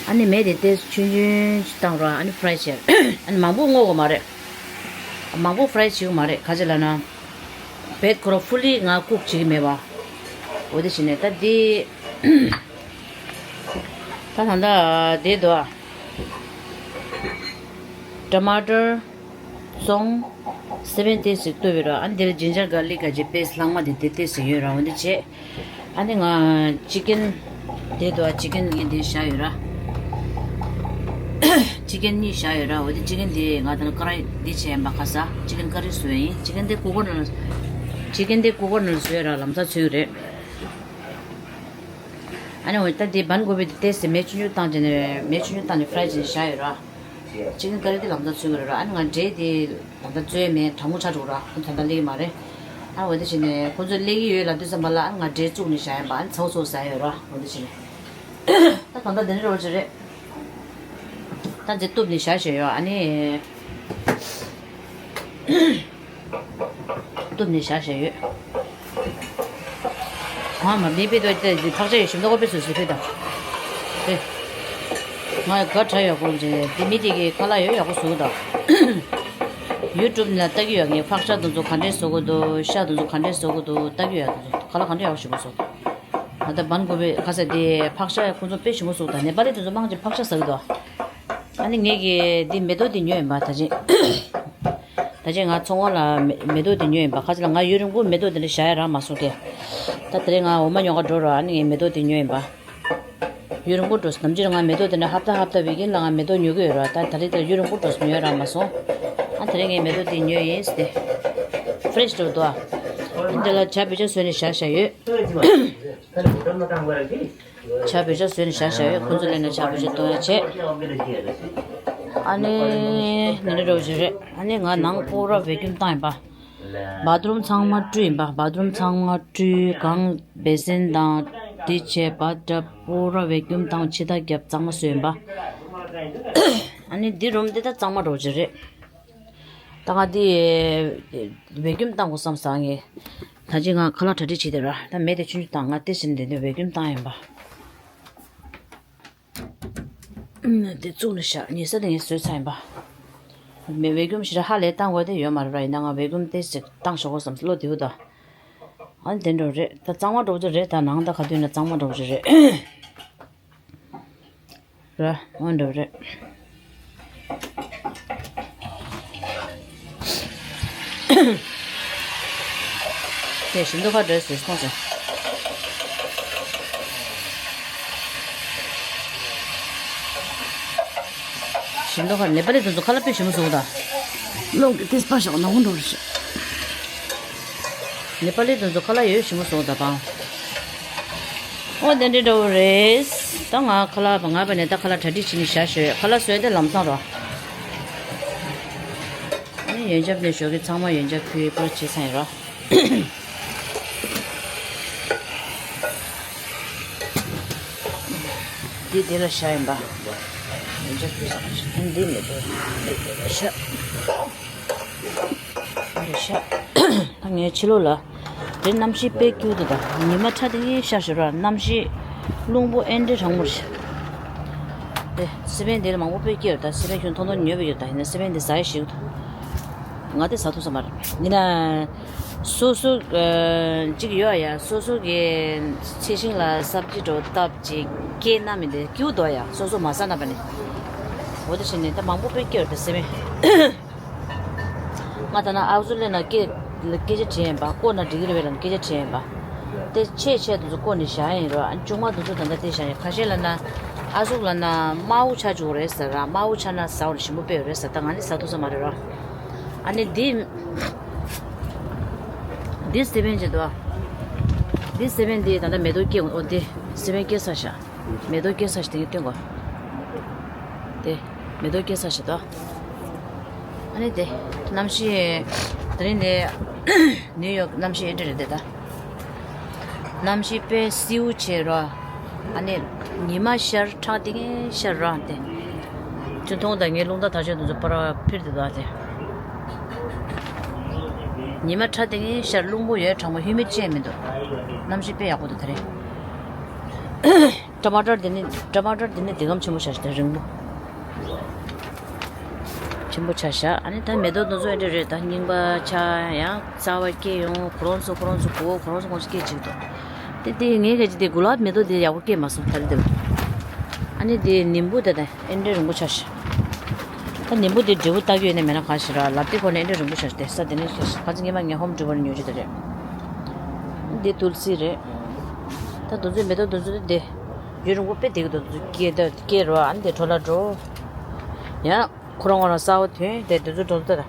ཨ་ནི་མེ་དེ་ཏོག་ཙམ་ཆུང་ཆུང་ཞིག་བཏང་ར། ཨ་ནི་ཕ་རའི་བྱས། ཨ་ནི་མང་པོ་བརྔོ་དགོས་མ་རེད། མང་པོ་ཕ་རའི་བྱེད་དགོས་མ་རེད། ག་ཅི་ལབ་ན། བེད་ཁོ་རང་ཕུ་ལི་ང་ཀུག་བྱེད་ཀྱི་མེད་པ། འོ་དེ་བྱས་ནས་ད་འདི། ད་ད་ལྟ་དེ་འདུག་ཨ། ཊ་མ་ཊར། ཙོང་། སི་མེན་ཏོག་ཙམ་གཏུབ་ཡོད་ར། ཨ་ནི་དེ་ལ་ཇིན་ཇར་གར་ལིག་ག་ཅེ་པེ་སི་ཊི་ལྷག་མ་དེ་དེ་ཏོག་ཙམ་ཡོད་ར། འོ་འདི་བྱས། ཨ་ནི་ང་ཅི་ཀན་དེ་འདུག་ཨ། ཅི་ཀན་ངས་འདི་བཞག་ཡོད་ར། ཅི་ཀན་གཉིས་བཞག་ཡོད་ར། འོ་དེ་ཅི་ཀན་དེ་ང་ད་ནི་ཀ་ར་འདི་བྱས་ཡིན་པ། ཁ་ས་ཅི་ཀན་ཀ་རི་བཟོས་ཡིན། ཅི་ཀན་དེ་ཀུ་ཀར་ནང་ལ། ཅི་ཀན་དེ་ཀུ་ཀར་ནང་ལ་བཟོས་ར། ལམ་སང་ཚོས་རེད། ཨ་ནི་འོ་ད་དེ་བན་གོ་བི་དེ་ཏོག་ཙམ་མེ་ཆུང་ཆུང་བཏང་བྱས་ནས། མེ་ཆུང་ཆུང་བཏང་ནས་ཕ་རའི་བྱས་ནས་བཞག་ཡོད་ར། ཅི་ཀན་ཀ་རི་དེ་ལམ་སང་ཚོས་ཀྱི་རེད་ར། ཨ་ནི་ང་འབྲས་དེ་ད་ལྟ་བཙོས་མེད། གྲང་མོ་ཆགས་འགྲོ་ར། ཁོ་ད་ལྟ་སླེབས་ཀྱི་མ་རེད། ཨ་འོ་དེ་བྱས་ནས་ཁོ་ཚོ་སླེབས་ཀྱི་ཡོད་ལབ་དུས་ཙམ་པ་ལ། ཨ་ནི་ང་འབྲས་བཙུགས་ནས་བཞག་ཡིན་པ། ཨ་ནི་ཚ་བོ་ཚ་བོ་ཟ་ཡོད་ར། འོ་དེ་བྱས་ནས་ད་ད་ལྟ་དེ་འདྲ་རོལ་ཅིག་རེད། ད་འདི་གཏུབ་ནས་བཞག་བཞག་ཡོད། ཨ་ནི། གཏུབ་ནས་བཞག་བཞག་ཡོད། ང་མ་མི་དཔེ་དོ་དེ་ཕག་ཆ་ཡོད་ཞིམ་མདོག་དཔེ་སོ་སོ་ཕེ་དང་། དེ། ང་དགའ་དྲག་ཡོད་དགོངས་བྱས་དེ་མི་དེ་གི་ཁ་ལག་ཡོད་ཡག་པོ་བཟོ་གི་འདུག་ཡུ་ཊུབ་ནས་ལྟ་གི་ཡོད། ངས་ཕག་ཤ་དེ་ཚོ་ག་འདྲས་བཟོ་གི་འདུག་ཤ་དེ་ཚོ་ག་འདྲས་བཟོ་གི་འདུག་ལྟ་གི་ཡོད། དེ་ཚོ་ཁ་ལག་ག་འདྲས་ཡག་པོ་ཞིམ་པོ་བཟོ་གི་འདུག་ང་ད་བན་གོ་བའི་ཁ་ཟས་དེ་ཕག་ཤ་ཁོ་ཚོ་དཔེ་ཞིམ་པོ་བཟོ་གི་འདུག་ནེ་པ་ལི་དེ་ཚོ་མང་ཆེ་ཕག་ཤ་ཟ་གི་འདུག་ཨ་ནི་ངས་ཀྱི་འདི་མེ་ཏོག་འདི་ཉོས་ཡིན་པ་ད་ཅི། ད་ཅི་ང་ཚོང་ཁང་ལ་མེ་མེ་ཏོག་འདི་ཉོས་ཡིན་པ། ཁ་ཅིག་ལ་ང་ཡུན་རིང་པོ་མེ་ཏོག་འདི་འདྲ་བཞག་ཡ་རག་མ་སོང་སྟེ། ད་དེ་རིང་ང་འོ་མ་ཉོ་ག་འགྲོ་རོགས། ཨ་ནི་ངས་མེ་ཏོག་འདི་ཉོས་ཡིན་པ། ཡུན་རིང་པོ་འགྲོ་སོང་། ནམ་རྒྱུན་ང་མེ་ཏོག་འདི་འདྲ་ཧབ་ཏ་ཧབ་ཏ་ཝིག་ཨེན་ལ་ང་མེ་ཏོག་ཉོ་གི་ཡོད་རོགས། ད་ད་རེས་ད་ཡུན་རིང་པོ་འགྲོ་སོང་ཉོ་ཡ་རག་མ་སོང་། ཨ་དེ་རིང་ངས་མེ་ཏོག་འདི་ཉོས་ཡིན་ཟེར་ཏེ། ཕེ་རེ་ཤི་འགྲོ་འདུག་ཨ། འདི་ལ་ཇ་བེད་སྤྱོད་བཟོས་ནས་བཞག་བཞག་ཡོད། ཇ་བེད་སྤྱོད་བཟོས་ནས་བཞག་བཞག་ཡོད། ཁོང་ཚོ་ལས་ནས་ཇ་བེད་སྤྱོད་གཏོང་ཡ་བྱས། ཨ་ནི་ནི་ནི་རོ་ཇི་རེད། ཨ་ནི་ང་ནང་པུ་ར་བེ་ཀྱུམ་བཏང་ཡིན་པ། བཱ་ཐི་རུམ་ཚང་མ་བཀྲུས་ཡིན་པ། བཱ་ཐི་རུམ་ཚང་མ་བཀྲུས། གང་བེ་སིན་དང་དེ་བྱས་པ་འདྲ་པུ་ར་བེ་ཀྱུམ་བཏང་ཕྱི་ཐག་བརྒྱབ་གཙང་མ་བཟོས་ཡིན་པ། ཨ་ནི་འདི་རུམ་འདི་ད་གཙང་མ་རོ་ཇི་རེད། ད་ང་འདི་བེ་ཀྱུམ་བཏང་དགོས་བསམ་ས་ངས། ད་ཅི་ང་ཁ་ལག་གྲ་སྒྲིག་བྱེད་དེ་ར། ད་མེ་དེ་ཆུང་ཆུང་བཏང་། ང་དེ་བཞིན་དེ་འདི་བེ་ཀྱུམ་བཏང་ཡིན་པ། ཨུམ། དེ་བཙུགས་ནས་བཞག་ཉལ་ས་དེ་ངས་བཟོས་ཚར་ཡིན་པ། མེ་བེ་ཀྱུམ་ཞེ་དྲག་ཧ་ལས་བཏང་དགོས་དེ་ཡོད་མ་རེད་ར། ཡིན་ན་ང་བེ་ཀྱུམ་དེ་ཞིག་བཏང་ཞོག་གོ་བསམ་བློ་བདེ་བོ་ད། ཨ་ནི་དེ་འགྲོ་རེད། ད་གཙང་མ་འགྲོ་རྒྱུ་རེད། ད་ནང་ད་ག་དུས་ན་གཙང་མ་འགྲོ་རྒྱུ་རེད། ར། འོན་འགྲོ་རེད། དེ་ཞིམ་མདོག་ཁ་འདྲ་ཟེར་སོང་ཟེར། ཞིམ་མདོག་ཁ་ནེ་པ་ལི་དེ་ཚོ་ཁ་ལག་དཔེ་ཞིམ་པོ་བཟོ་གི་འདུག་ལོག་གི་ཏེས་པ་ཞོག་ནང་འགྲོ་རེད། ནེ་པ་ལི་དེ་ཚོ་ཁ་ལག་ཡོད་ཞིམ་པོ་བཟོ་གི་འདུག་པ། ཨོ་དེ་འདྲ་འདྲ་བོ་རེད། ད་ང་ཁ་ལག་པ་ང་བ་ནས་ད་ཁ་ལག་གྲ་སྒྲིག་བྱེད་ནས་བཞག་ཞོག་ཁ་ལག་བཟོས་ཏེ་ལམ་སང་རོ། ཨ་ནི་ཡོན་ཆབ་ནས་ཞོགས་ཀྱི་ཚང་མ་ཡོན་ཆབ་ཕུལ་པོ་བྱེད་ཚར་ཡིན་རོ། འདི་འདི་ལ་བཞག་ཡིན་པ། ཡོན་ཆབ་ཕུལ་ས་ཞིག་འདི་མེད་པས་འདི་འདི་ལ་བཞག་ཨ་རེ་ཤ། ད་ངས་ཕྱི་ལོགས་ལ། དེ་གནམ་གཤིས་དཔེ་སྐྱིད་འདུག་ད་ཉི་མ་ཁྲ་ཏིང་ངེ་ཤར་ཞོར་ར། གནམ་གཤིས་རླུང་པོ་ཨེ་འདྲའི་གྲང་མོ་རེད། དེ་སི་པན་དེ་ལ་མང་པོ་དཔེ་སྐྱིད་ཡོད་ད། སི་པན་ཁྱོད་ཐོང་ཐོང་ཉོས་པ་ཡོད་ད། ཡིན་ན་སི་པན་དེ་ཟ་ཡ་ཞིག་འདུག་ང་དེ་ཟ་ཐུབ་ས་མ་རེད། ཡིན་ན། སོ་སོ་གཅིག་ཡོད་ཡ། སོ་སོ་གི་ཚེ་ཤིང་ལ་སབ་ཇི་འགྲོ་སྟབས་ཅིག་སྐྱེས་ན་མི་འདི་སྐྱིད་འདུག་ཡ། སོ་སོ་མ་ཟ་ན་པ་ནི། འོ་དེ་བྱས་ནས་ད་མང་པོ་དཔེ་སྐྱིད་ཡོད་ད་སི་པན། ང་ད་ནང་ཨ་ཟུག་ལས་ན་སྐད་སྐད་ཆ་དྲིས་ཡིན་པ། ཀོ་ན་འགྲིག་གི་རེད་པས་ལབ་སྐད་ཆ་དྲིས་ཡིན་པ། དེ་ཆེ་ཆེ་དེ་ཚོ་ཀོ་ནས་བཞག་ཡིན་རོ། ཨ་ཆུང་མ་དེ་ཚོ་ད་ལྟ་དེ་བཞག་ཡིན། ཁ་ཤས་ལ་ན་ཨ་ཟུག་ལ་ན་དམར་པོ་ཆགས་བཅུག་རེད་ཟེར་ར། དམར་པོ་ཆགས་ན་ཟ་བར་ཞིམ་པོ་དཔེ་ཡོད་རེད་ཟེར། ད་ང་ནི་ཟ་ཐུབ་ས་མ་རེད་རོ། ཨ་ནི་འདི་འདི་སི་པན་བྱེད་དོ། འདི་སི་པན་འདི་ད་ལྟ་མེ་ཏོག་སྐྱེས། འོ་འདི་སི་པན་སྐྱེས་ས་ཤག་མེ་ཏོག་སྐྱེ་ས་ཞིག་དེ་ག་སྟོན་གོ། དེ་མེ་ཏོག་སྐྱེ་ས་ཞིག་དོ། ཨ་ནི་དེ་གནམ་གཤིས་དེ་རིང་ནས་ནིའུ་ཡོག་གནམ་གཤིས་ཨེ་འདྲ་རེད་དེ་ད། གནམ་གཤིས་དཔེ་བསིལ་པོ་བྱས་རོ། ཨ་ནི་ཉི་མ་ཤར་ཁྲ་ཏིང་ངེ་ཤར་རོ་དེ། ཅུང་མཐོང་དང་ངའི་རླུང་རྟ་དར་ལྕོག་དེ་ཚོ་པར་འཕུར་དེ་དོ་དེ། ཉི་མ་ཁྲ་ཏིང་ངེ་ཤར། རླུང་པོ་ཡོད། གྲང་མོ་ཧུ་མིད་ཅན་མི་འདུག་གནམ་གཤིས་དཔེ་ཡག་པོ་འདུག་དེ་རིང་། ཊ་མ་ཊར་འདི་ནི་ཊ་མ་ཊར་འདི་ནི་འདི་གམ་ཆེན་པོ་ཆགས་ཤག་རིང་པོ། ཆེན་པོ་ཆགས་ཤག་ཨ་ནི་ད་མེ་ཏོག་འདི་ཚོ་ཨེ་འདྲ་རེད་ད། རྙིང་པ་ཆགས་ཡང་རྩ་བ་སྐྱེ་ཡོང་། ཁོ་རང་ཚོ་ཁོ་རང་ཚོ་གོ་ཁོ་རང་ཚོ་ཁོང་ཚོ་སྐྱེ་བཅུག་འདུག་དེ་དེ་ངས་ག་ཅི་དེ་གུ་ལབ་མེ་ཏོག་དེ་ཡག་པོ་སྐྱེ་མ་སོང་ད་རེད་དེ། ཨ་ནི་དེ་ནིམ་བུ་དེ་ད་ཨེ་འདྲ་རིང་པོ་ཆགས་ཤག་ད་ནིམ་བུ་དེ་འབྲས་བུ་བཏགས་ཡོད་ནས་མེད་ན་གང་ཞིག་ར། ལབ་དེ་ཁོ་ནས་ཨེ་འདྲ་རིང་པོ་ཆགས་ཤག་དེ་ས་དེ་ནས་ཤག་ཤག་ཁ་ཚིག་ངས་མ་ངས་ཧོམ་ཌེ་ལི་བ་རི་ཉོ་རྒྱུ་དེ་རེད། འདི་ཏུལ་སི་རེད། ད་འདི་ཚོའི་མེ་ཏོག་འདི་ཚོ་དེ། ཡུན་རིང་པོ་དཔེ་བསྡད་ཀྱི་འདུག་འདི་ཚོ་སྐྱེ་ད་སྐྱེ་རོ། ཨ་ནི་དེ་འཕྲོ་བརླག་འགྲོ། ཡང་ཁོ་རང་ཁོ་རང་གསར་པ་ཐོན་དེ་འདི་ཚོ་འགྲོ་ད།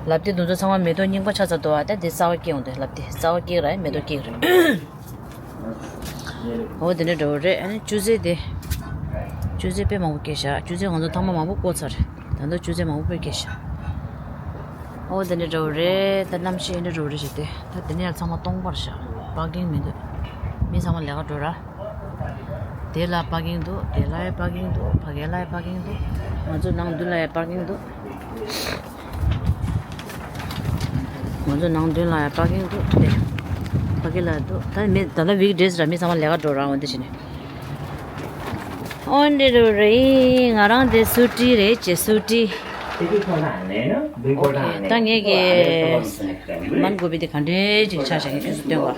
ལབ་དེ་འདི་ཚོ་ཚང་མ་མེ་ཏོག་རྙིང་པ་ཆགས་ཚར་འདུག་ཨ་ད་དེ་གསར་པ་སྐྱེ་འོང་དེ་ལབ་དེ་གསར་པ་སྐྱེ་ར་མེ་ཏོག་སྐྱེ་རེད། འོ་དེ་འདྲ་འདྲ་བོ་རེད། ཨ་ནི་ཅུ་ཙེ་དེ། ཅུ་ཙེ་དཔེ་མང་པོ་སྐྱེས་ཤག་ཅུ་ཙེ་ང་ཚོ་ཐང་མ་མང་པོ་བརྐོས་ཚར་རེད། ད་ལྟ་ཅུ་ཙེ་མང་པོ་དཔེ་སྐྱེས་ཤག་འོ་དེ་འདྲ་འདྲ་བོ་རེད། ད་གནམ་གཤིས་འདྲ་འདྲ་བོ་རེད་ཤག་དེ་ད་དེ་ནས་ཡང་ཚང་མ་སྟོང་པར་ཤག་པར་ཀིང་མི་འདུག་མི་ཚང་མ་ལས་ཀ་འགྲོ་ར། དེ་ལ་པར་ཀིང་འདུག་དེ་ལ་ཡང་པར་ཀིང་འདུག་ཕ་གི་ལ་ཡང་པར་ཀིང་འདུག་ང་ཚོ་ནང་མདུན་ལ་ཡང་པར་ཀིང་འདུག་ང་ཚོ་ནང་མདུན་ལ་ཡང་པར་ཀིང་འདུག་དེ། ཕ་གི་ལ་འདུག་ད་མི་ད་ལྟ་ཝིག་ཌེ་ཡི་ར། མི་ཚང་མ་ལས་ཀ་འགྲོ་ར། འོ་འདི་བྱས་ནས། འོ་འདི་རུ་རེད། ང་རང་དེ་སུ་ཊི་རེད་ཅེ། སུ་ཊི། ཨོ་ཁེ། ད་ངས་ཀྱི་མན་གོ་བི་དེ་ག་འདྲས་ཅིག་ཆགས་བཞག་ཡིན་ཁྱོད་ཚོ་སྟོན་པ།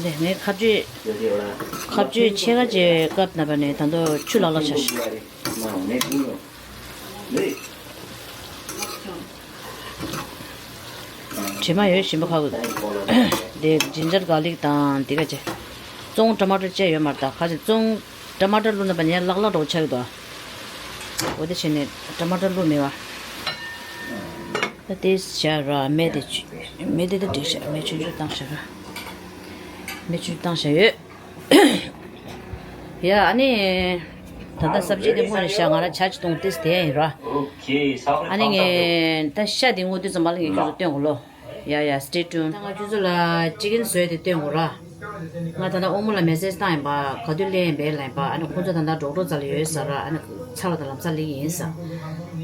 འདི་ངས་ཁ་གཅོད། ཁ་གཅོད་ཕྱེད་ཀ་ཅིག་བཀབ་ན་པ་ནས་ད་དུང་ཆུ་ལག་ལག་ཆགས་ཤག་དྲི་མ་ཡོད་ཞིམ་པོ་ཁ་གུ། དེ་ཇིན་ཇར་གར་ལིག་དང་དེ་ག་ཅེ། བཙོང་ཊ་མ་ཊར་བཅས་ཡོད་མ་རེད། ད་ཁ་ཅིག་བཙོང་ཊ་མ་ཊར་བླུགས་ན་པ་ནས་ལག་ལག་འགྲོ་ཆགས་ཀྱི་འདུག་འོ་དེ་བྱས་ནས་ཊ་མ་ཊར་བླུགས་མེད་པ། ད་དེ་བྱ་ར། མེ་དེ་མེ་དེ་ད་འགྲིག་ཤག་མེ་ཆུང་ཆུང་བཏང་བཞག་ར། མེ་ཆུང་ཆུང་བཏང་བཞག་ཡོད། ཡ་ཨ་ནི། ད་ལྟ་སབ་ཇི་དེ་སྔོན་ནས་བཞག་ང་རང་ཇ་ཅིག་བཏུང་སྟེ་དེ་ཡིན་ར། ཨ་ནི་ངས་ད་ཤ་དེ་སྔོན་དུས་ཙམ་པ་ལ་ངས་ཁྱོད་ཚོ་སྟོན་དགོས་ལོ། ཡ་ཡ་stay tuned། ད་ང་ཁྱོད་ཚོ་ལ་ཅི་ཀིན་བཟོས་དེ་སྟོན་དགོས་ར། ང་ད་ལྟ་ཨོ་མོ་ལ་མེ་སེ་ཇི་བཏང་ཡིན་པ། ག་དུས་སླེབས་ཡིན་པའི་ལན་པ། ཨ་ནི་ཁོང་ཚོ་ད་ལྟ་ཌོག་ཊར་རྩ་ལ་ཡོད་ཟེར་ར། ཨ་ནི་ཚར་བ་དང་ལམ་སང་སླེབས་ཀྱི་ཡིན་ཟེར།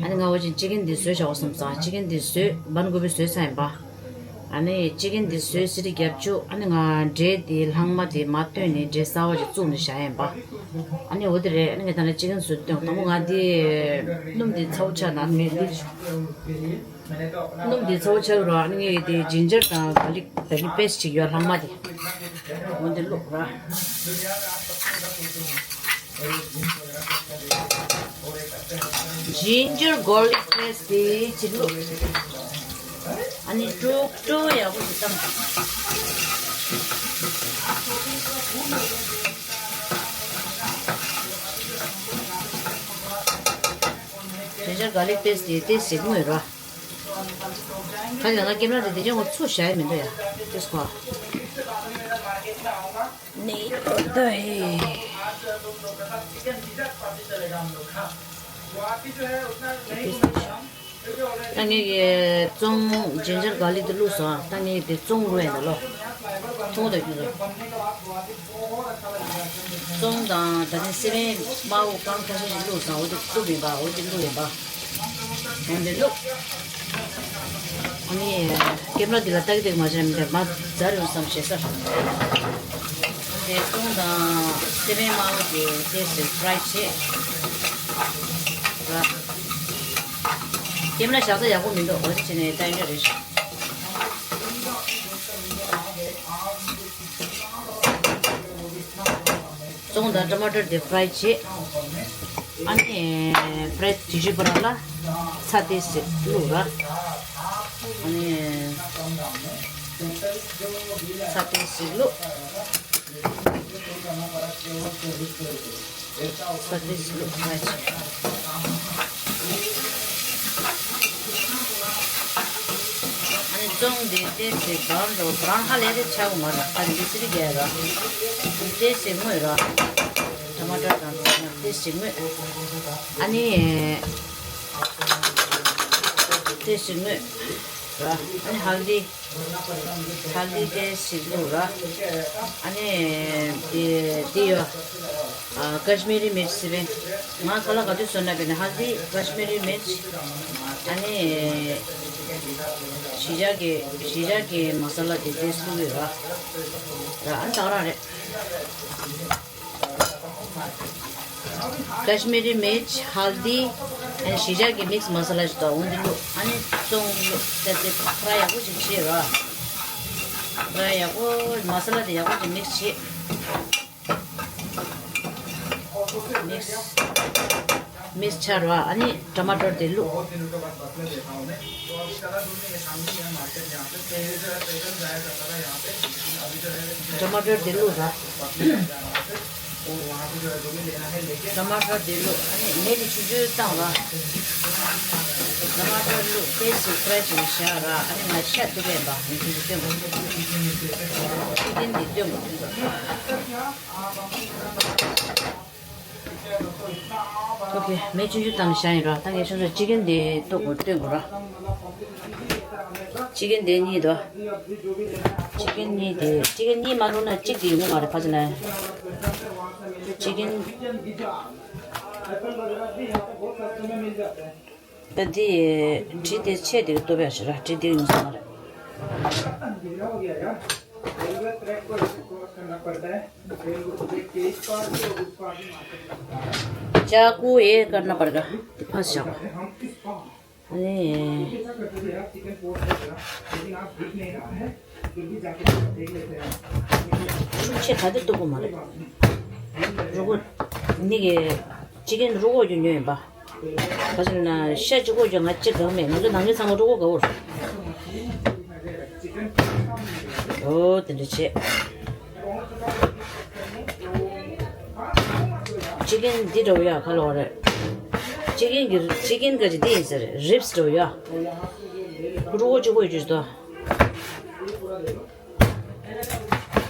ཨ་ནི་ང་འོ་ཅིན་ཅི་ཀིན་འདི་བཟོས་བཞག་འོ་བསམ་སོང་། ཅི་ཀིན་འདི་བཟོས་བན་གོ་བི་བཟོས་ཚར་ཡིན་པ། ཨ་ནི་ཅི་ཀིན་འདི་བཟོས་སི་ཏི་བརྒྱད་ཅུ། ཨ་ནི་ང་འབྲས་འདི་ལྷག་མ་འདི་མར་བཏོན་ནས་འབྲས་གསར་པ་ཅིག་བཙུགས་ནས་བཞག་ཡིན་པ། ཨ་ནི་འོ་དེ་རེད། ཨ་ནི་ངས་ད་ནི་ཅི་ཀིན་བཟོས་བཏོན། དང་པོ་ང་འདི་སྣུམ་འདི་ཚ་པོ་ཆགས་ན་ངས་འདི། སྣུམ་འདི་ཚ་པོ་ཆགས་རོགས། ཨ་ནི་ངས་དེ་ཇིན་ཇར་དང་གར་ལིག་དེ་ནི་པེ་སི་ཊི་ཅིག་ཡོད་ལྷག་མ་དེ། འོ་འདི་བླུགས་ར། ཇིན་ཇར་གར་ལིག་པེ་སི་ཊི་དེ་ཅིག་བླུགས། ཨ་ནི་དཀྲུག་དཀྲུག་ཡག་པོ་ཞིག་བཏང་། ཇིན་ཇར་གར་ལིག་པེ་སི་ཊི་དེ་ཏོག་ཙམ་ཞིག་སྔོས་ར། ཁ་ལ་ང་ཀེམ་ར་དེ་དེ་ཅང་ངོ་ཚུགས་བཞག་ཡ་མི་འདུག་ཡ། ཏིས་ཁོ། ནི་ཨོ་ད་ཧེ། ད་ངས་ཀྱི་བཙོང་ཇིན་ཇར་གར་ལིག་དེ་བླུགས་སོང་། ད་ངས་དེ་བཙོང་བླུགས་ཡིན་ད་ལོ། ཐུང་དུ་གྱུར་སོང་། བཙོང་དང་ད་ནི་སི་པན་དམར་པོ་རྐང་ཁ་ཤས་ཤིག་བླུགས་སོང་། འོ་དེ་བླུགས་མིན་པ། འོ་དེ་བླུགས་ཡིན་པ། འོ་དེ་བླུགས། ཨ་ནི་ཀེམ་ར་འདི་ལ་ལྟ་གི་འདུག་མ་བྱས་མི་འདྲ་མ་ཛར་ཡོང་བསམ་ཞེ་ས། དེ་བཙོང་དང་སི་པན་དམར་པོ་དེ་ཏོག་ཙམ་ཕ་རའི་བྱས། ར། ཀེམ་ར་བཞག་ས་ཡག་པོ་མི་འདུག་འོ་དེ་བྱས་ནས་ལྟ་ཡིན་འདྲ་རེད། བཙོང་དང་ཊ་མ་ཊར་དེ་ཕ་རའི་བྱས། ཨ་ནི་ཕ་རའི་བྱེད་བྱེད་པ་ར་ལ་ཚྭ་ཏོག་ཙམ་བླུགས་ར། ཨ་ནི་ཚྭ་ཏོག་ཙམ་བླུགས། ས་ཏོག་ཙམ་བླུགས་ཚར་བྱས། ཨ་ནི་བཙོང་དེ་ཏོག་ཙམ་བྷ་རའུན་འགྲོ། བྷ་རའུན་ཧ་ལས་དེ་ཆགས་ཀྱི་མ་རེད། ད་འདི་སི་རི་རྒྱག་ར། ཏོག་ཙམ་སྔོས་ར། ཊ་མ་ཊར་དང་ཏོག་ཙམ་སྔོས། ཨ་ནི་ཏོག་ཙམ་སྔོས་ར། ཨ་ནི་ཧལ་དི། ཧལ་དི་ཏོག་ཙམ་བླུགས་ར། ཨ་ནི་དེ་དེ་ཡོད། ཨ་ཀ་ཤི་མི་རི་མིར་ཅི་ཟེར་བས། ང་ཁ་ལག་ག་དུས་བཟོས་ན་བས་ན་ཧལ་དི་ཀ་ཤི་མི་རི་མིར་ཅི། ཨ་ནི་གཞིས་ཆགས་ཀྱི་གཞིས་ཆགས་ཀྱི་མ་ས་ལ་དེ་ཏོག་ཙམ་བླུགས་ཡོད་ར། ར་ཨ་ནི་ད་ག་རང་རེད། ཀ་ཤི་མི་རི་མིར་ཅི། ཧལ་དི། ཨ་ནི་གཞིས་ཆགས་ཀྱི་མིག་སི་མ་ས་ལ་ཞིག་དང་འོ་འདི་བླུགས། ཨ་ནི་བཙོང་བླུགས་ཏེ་ཏེ་ཕ་ར་ཡག་པོ་ཞིག་བྱེད་ར། ཕ་ར་ཡག་པོ་མ་ས་ལ་དེ་ཡག་པོ་ཞིག་མིག་སི་བྱེད། མིག་སི་མིག་སི་ཆགས་ར། ཨ་ནི་ཊ་མ་ཊར་དེ་བླུགས། ཊ་མ་ཊར་དེ་བླུགས་ར། ཊ་མ་ཊར་དེ་བླུགས། ཨ་ནི་མེ་དེ་ཆུང་ཆུང་བཏང་ར། ཊ་མ་ཊར་བླུགས་ཏོག་ཙམ་ཕ་རའི་བྱས་བཞག་ར། ཨ་ནི་ང་ཤ་བཏུབ་པས་འབའ་མེ་ཆུང་ཆུང་བཏོན་དགོས། ཅི་ཀིན་འདི་བཏོན་དགོས། ཨོ་ཁེ། མེ་ཆུང་ཆུང་བཏང་ནས་བཞག་ཡིན་ར། ད་ངས་ཆུང་ཆུང་ཅི་ཀིན་འདི་བཏོན་དགོས། བཏོན་དགོས་ར། ཅི་ཀིན་དེ་གཉིས་དོ། ཅི་ཀིན་གཉིས་དེ། ཅི་ཀིན་གཉིས་མ་བླུགས་ན་གཅིག་དེ་ཡོང་གི་མ་རེད། ཕ་ཆེ་ན། ཅི་ཀིན། ད་འདི་གྲི་དེ་ཆེ་དེ་གི་སྟོབས་ཡག་ཞིག་ར། གྲི་དེ་ཡིན་ས་མ་རེད། ཅ་ཀུ་ཡེ་ཀར་ན་པར་ག་དེ་ཕ་ཞག་པ། ཨ་ནི། ཆེ་ག་དེ་སྟོབས་པོ་མ་རེད། རུ་གོ་ནི་གི་ཅི་ཀན་རུ་གོ་རྒྱུ་ཉོས་ཡིན་པ། ག་ཟེར་ན་ཤ་གཅིག་པོ་རྒྱུ་ང་གཅིག་གང་མེད། ང་ཚོ་ནང་མི་ཚང་མ་རུ་གོ་དགའ་བོ་རེད། ཨོ་དེ་འདྲ་བྱེད། ཅི་ཀན་འདི་འདྲ་བོ་ཡ་ག་ལ་བ་རེད། ཅི་ཀན་གི་ཅི་ཀན་ག་ཅི་འདི་ཡིན་ཟེར། རིབས་འདྲ་བོ་ཡ། རུ་གོ་གཅིག་པོ་ཡོད་རྒྱུ་ཞིག་འདུག་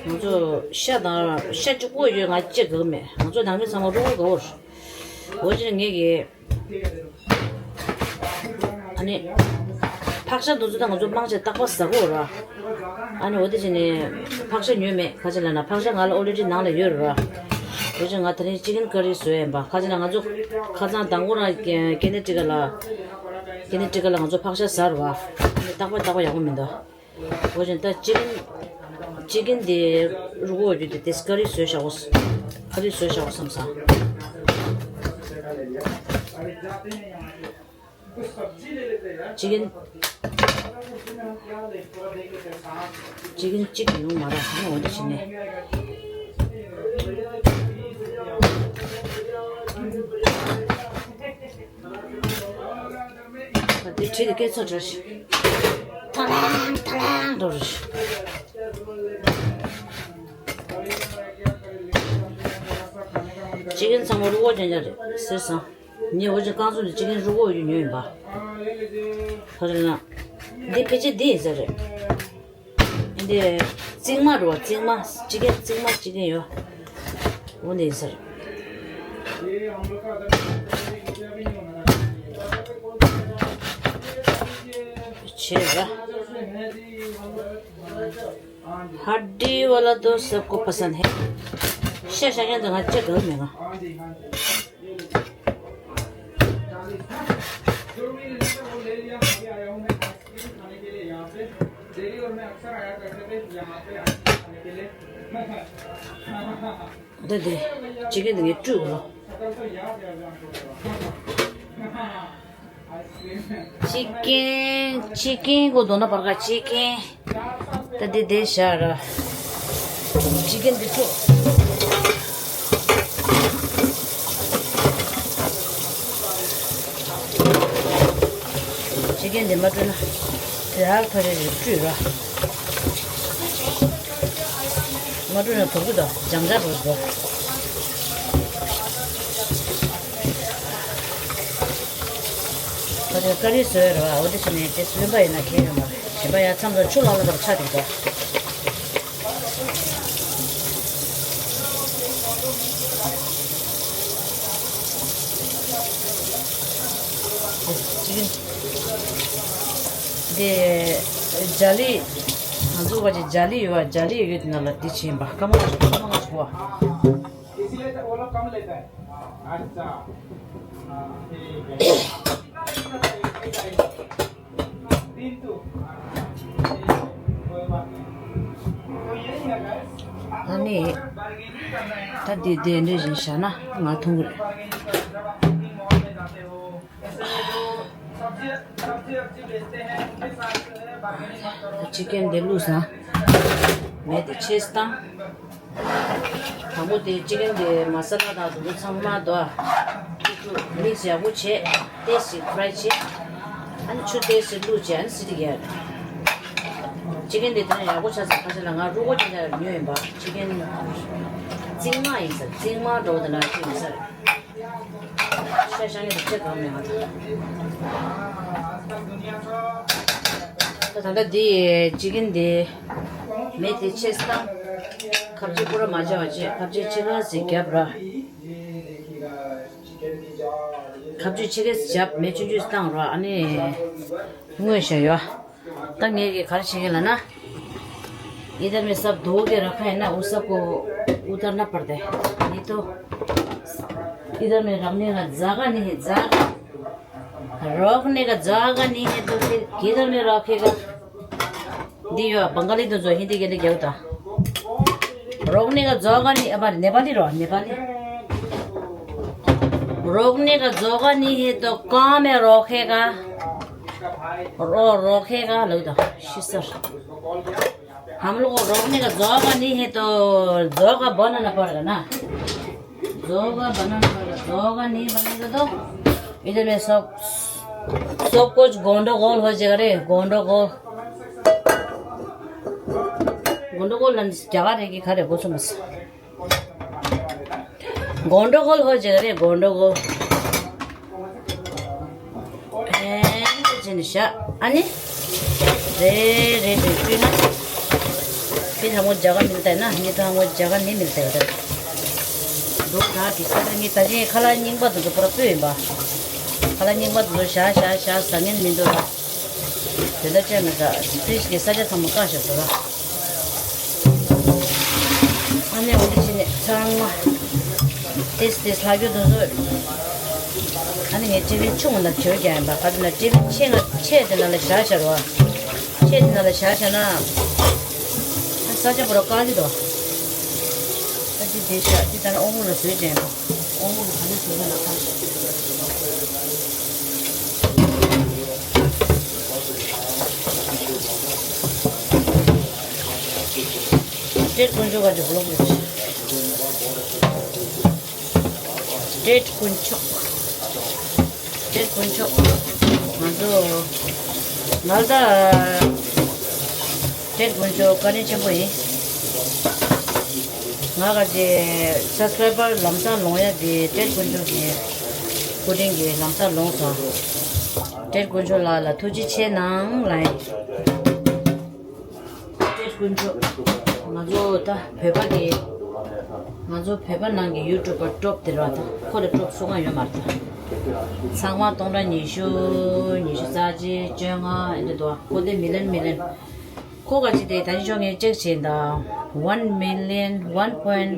ང་ཚོ་ཤ་དང་ཤ་གཅིག་པོ་ཡོད། ང་གཅིག་གང་མེད། ང་ཚོ་ནང་མི་ཚང་མ་རུ་གོ་དགའ་བོ་རེད། འོ་ཅི་ངས་ཀྱི། ཨ་ནི། ཕག་ཤ་འདི་ཚོ་ད་ང་ཚོ་མང་ཆེ་རྟག་པར་ཟ་གི་ཡོད་ར། ཨ་ནི་འོ་དེ་བྱས་ནས་ཕག་ཤ་ཉོས་མེད། ག་ཅི་ལབ་ན་ཕག་ཤ་ང་ལ་ཨོ་རེ་ཌི་ནང་ལ་ཡོད་ར། འོ་ཅི་ང་དེ་རིང་ཅི་ཀན་ཀ་རི་བཟོས་ཡིན་པ། ག་ཅི་ལབ་ང་ཚོ་ཁ་སང་དང་པོ་རང་ཀེ་ཀེ་ནེ་ཊི་ཀཊ་ལ། ཀེ་ནེ་ཊི་ཀཊ་ལ་ང་ཚོ་ཕག་ཤ་ཟ་ར་བ། ཨ་ནི་རྟག་པར་རྟག་པར་ཡག་པོ་མི་འདུག་འོ་ཅན་ད་ཅི་ཀན་ཅི་ཀན་དེ་རུ་གོ་རྒྱུ་དེ་དེ་ཀ་རི་བཟོས་བཞག་གོ། ཀ་རི་བཟོས་བཞག་གོ་བསམ་སོང་། ཅི་ཀན་ཅི་ཀན་གཅིག་ཡོང་མ་རེད། ཨ་ནི་འོ་འདི་བྱས་ནས། ད་དེ་བྲིས་ཏེ་སྐད་ཚོད་འདྲ་ཞིག་ཐ་ལང་ཐ་ལང་འགྲོ་རུ་ཞིག་ཅི་ཀན་ཚང་མ་རུ་གོ་ཅན་ཅན་རེད་ཟེར་སོང་། ངས་འོ་ཅན་རྐང་བཙུགས་ནས་ཅི་ཀན་རུ་གོ་ཡོད་ཉོས་ཡིན་པ། ཧ་རེ་ན། འདི་ཕལ་ཆེར་འདི་ཡིན་ས་རེད། འདི་རྩིག་མ་རུ་བ་རྩིག་མ་ཅི་ཀན་རྩིག་མ་ཅི་ཀན་ཡོད། འོ་འདི་ཡིན་ས་རེད། བྱས་ར། ཧ་ཌི་ཝ་ལ་དོ་སབ་ཀོ་པ་སན་ཧེ། ཤ་ཤ་ཡང་དུ་ང་ཅི་གང་མེད་ང་། འདི་འདི་ཅི་ཀན་འདི་ངས་བཀྲུས་གོ་ལོ། ཅི་ཀན་ཅི་ཀན་གོ་དོ་ན་བར་ག་ཅི་ཀན། ད་འདི་འདི་བཞག་ར། ཅི་ཀན་འདི་བཀྲུ། ཅི་ཀན་འདི་མ་བཀྲུས་ན། དེ་ཧར་ཐོ་རེ་རེ་བཀྲུས་ར། མ་བཀྲུས་ན་དོག་གི་དོ་འཇམ་འཇམ་རུ་དོ། ད་དེ་ཀ་རི་བཟོས་ར་བ། འོ་དེ་བྱས་ནས་དེ་སོན་པ་ཡིན་ན་ཁྱེད་ཡོད་མ་རེད། གཞན་པ་ཡང་མཚམས་སུ་ཆུ་ལང་ལ་བར་ཆ་དེ་དོ། འདི་ཇ་ལི། ང་ཚོ་བ་ཅི་ཇ་ལི་ཡོད་བ། ཇ་ལི་ཡོད་དེ་ནང་ལ་འདི་བྱིན་པ་སྐར་མ་ལྔ་བཅུ་སྐར་མ་ལྔ་བཅུ་གོ་བ། ཨ་ནི། ད་འདི་དེ་འདྲ་བཞིན་བཞག་ན་ང་འཐུང་གི་རེད། ཅི་ཀན་འདི་བླུགས་སོང་། མེ་དེ་ཆེ་སྟངས། དང་པོ་དེ་ཅི་ཀན་དེ་མ་ས་ལ་དང་དེ་ཚོ་ཚང་མ་དོ། མིག་སི་ཡག་པོ་བྱས། ཏོག་ཙམ་ཕ་རའི་བྱས། ཨ་ནི་ཆུ་ཏོག་ཙམ་བླུགས་བྱས། ཨ་ནི་སི་ཏི་རྒྱག་ཅི་ཀན་དེ་དོན་ཡག་པོ་ཆགས་ཚར། ཁ་ཤས་ལ་ང་རུ་གོ་ཅན་ཅན་ཉོས་ཡིན་པ། ཅི་ཀན་རྩིག་མ་ཡིན་ས་རེད། རྩིག་མ་འདྲ་བོ་དེ་ན་ཅི་ཡིན་ས་རེད། ཤ་ཤ་ངེས་དེ་ཅི་གང་མེད་ང་ད། ད་ད་ལྟ་འདི་ཅི་ཀན་འདི་མེ་དེ་ཆེ་སྟངས། ཁ་ཕྱེ་པུ་ར་མ་བྱ་བ་བྱས། ཁ་ཕྱེ་ཕྱེད་ཀ་ཙམ་བརྒྱབ་ར། ཁ་ཕྱེ་ཕྱེད་ཀ་ཙམ་བརྒྱབ། མེ་ཆུང་ཆུང་བཏང་ར། ཨ་ནི་མངོན་བཞག་ཡོད། ད་ངས་ཀྱིས་ག་རེ་བྱེད་ཀྱི་ལབ་ན། इधर में सब धो के रखा है ना, वो सबको उतारना पड़ता है, नहीं तो इधर में रखने का जगह नहीं है, जगह। रोकने का जगह नहीं है तो फिर किधर में रखेगा? འདི་ཡོད། बंगाली དེ་ཚོ་ཧིན་དི་སྐད་རྒྱག་དང་། रोकने का जगह नहीं, अब नेपाली रहो, नेपाली। रोकने का जगह नहीं है तो कहाँ में रखेगा? रो रखेगा ལབ་དང་ཤི་སར། हम लोग को रोकने का जगह नहीं है तो जगह बनाना पड़ेगा ना। जगह बनाना पड़ेगा। जगह नहीं बनेगा तो इधर में सब, सब कुछ गंडगोल हो जाएगा रे। गंडगोल, गंडगोल ལ་རྒྱ་གར་རེ་གི་ཁ་རེ་གོ་སོང་མ། गंडगोल हो जाएगा रे, गंडगोल। ཨེ་ཅི་ནི་ཤ་ཨ་ནི། རེད་རེད་རེད། ཕི་ན། ཕི་ཐང་མོ་ཇ་ག་མིལ་ཏའི་ན། ནི་ཐང་མོ་ཇ་ག་ནི་མིལ་ཏའི་ད། འདུག་ད་གི་ས་ད་ནི་ད་ཅི་ཁ་ལག་རྙིང་པ་དེ་ཚོ་པུ་ར་སྤོས་ཡིན་པ། ཁ་ལག་རྙིང་པ་དེ་ཚོ་བཞག་བཞག་བཞག་ཟ་ངན་མི་འདུག་ལ། དེ་འདྲ་བྱས་ན་ད་ཕི་རིཇ་གི་ས་ཆ་ཚང་མ་བཀག་བཞག་འདུག་ལ། ཨ་ནི་འོ་འདི་བྱས་ནས་ཚང་མ་ཏིས་ཏིས་ལྷག་རྒྱུ་དེ་ཚོ། ཨ་ནི་ངས་ཀྲི་ལི་ཆུང་ལ་བྱོས་རྒྱག་ཡིན་པ། ག་དེ་ན་ཀྲི་ལི་ཆེ་ང་ཆེ་དེ་ན་ལ་བཞག་བཞག་རོ། ཆེ་དེ་ན་ལ་བཞག་བཞག་ན། ཨ་ས་ཆ་པུ་ར་དཀའ་ལས་འདུག་ཨ་ཅི་དེ་བཞག་ཅི་ད་ན་ཨོ་མོ་ལ་བཟོས་བྱས་ཡིན་པ། ཨོ་མོ་གི་ག་ནས་བཟོས་ན་ལ་ཁ། སྤྲེལ་དཀོན་མཆོག་ག་ཅིག་བློ་བུར། སྤྲེལ་དཀོན་མཆོག་སྤྲེལ་དཀོན་མཆོག་ང་ཚོ་ང་ད་སྤྲེལ་དཀོན་མཆོག་བཀའ་དྲིན་ཆེན་པོ་ཡིན། ང་ག་ཅིག་སབ་སི་ཀ་རའི་བར་ལམ་སང་ལོང་ཡ་དེ་སྤྲེལ་དཀོན་མཆོག་གི་སྐུ་དྲིན་གྱིས་ལམ་སང་ལོང་སོང་། སྤྲེལ་དཀོན་མཆོག་ལགས་ལ་ཐུགས་རྗེ་ཆེ་གནང་ལ་ཡིན། སྤྲེལ་དཀོན་མཆོག་ང་ཚོ་ད་བོད་པ་གི་ང་ཚོ་བོད་པ་ནང་གི་ཡུ་ཊུབ་པར་ཊོབ་དེ་རེད་བ། ད་ཁོ་ལས་ཊོབ་སུ་གང་ཡོད་མ་རེད་ད། ཚང་མ་སྟོང་ཕྲག་ཉི་ཤུ། ཉི་ཤུ་རྩ་གཅིག་བཅོ་ལྔ་ཨེ་འདྲ་འདུག་ཁོ་དེ་མི་ལན་མི་ལན། ཁོ་ག་ཅིག་དེ་ད་ཅི་ཤོག་ངས་ཅེག་བྱས་ད། One million, one point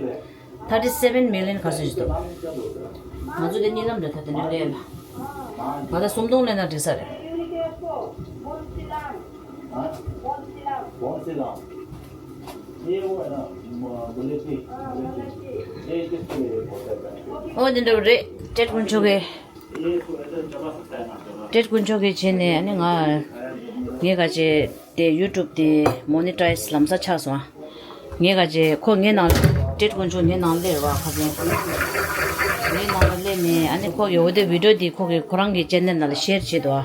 thirty seven million ག་ཚོད་ཅིག་འདུག་ང་ཚོ་དེ་གཉིས་ལམ་རེད་ད། དེ་འདྲ་ལས་ལ་ང་ད་སུམ་སྟོང་ལེན་ན་འགྲིག་ས་རེད། ཨོ་དེ་འདྲ་རེད། སྤྲེལ་དཀོན་མཆོག་གི་སྤྲེལ་དཀོན་མཆོག་གི་བྱས་ནས་ཨ་ནི་ང་ངས་ག་ཅེ་དེ་ཡུ་ཊུབ་དེ་མོ་ནི་ཊའི་ཛི་ལམ་སང་ཆགས་སོང་ཨ། ངས་ག་ཅེ་ཁོ་ངའི་ནང་སྤྲེལ་དཀོན་མཆོག་ངའི་ནང་སླེབས་ར་ཁ་སང་ངའི་ནང་ལ་སླེབས་ནས་ཨ་ནི་ཁོ་གི་འོ་དེ་བི་ཌིའོ་དེ་ཁོ་གི་ཁོ་རང་གི་ཅེ་ནལ་ནང་ལ་ཤེར་བྱས་འདུག་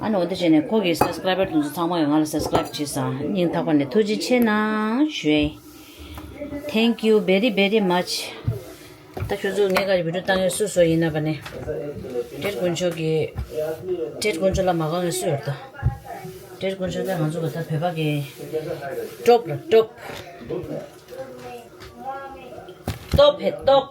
ཨ། ཨ་ནི་འོ་དེ་བྱས་ནས་ཁོ་གི་སབ་སི་ཀ་རའི་བར་དེ་ཚོ་ཚང་མ་གི་ང་ལ་སབ་སི་ཀ་རའིབ་བྱས་སོང་། སྙིང་ཐག་པ་ནས་ཐུགས་རྗེ་ཆེ་གནང་ཞུ་ཡིན། Thank you very very much. ད་ཁྱོད་ཚོ་ངའི་ག་རེ་བི་ཌིའོ་བཏང་མཁན་སུ་སུ་ཡིན་ན་བ་ནི། སྤྲེལ་དཀོན་མཆོག་གི་སྤྲེལ་དཀོན་མཆོག་ལ་མ་དགའ་མཁན་སུ་ཡོད་ད། སྤྲེལ་དཀོན་མཆོག་ལ་ང་ཚོ་ག་ད་བོད་པ་གི་ཊོབ་ལ་ཊོབ། ཊོབ་ཧེ་ཊོབ།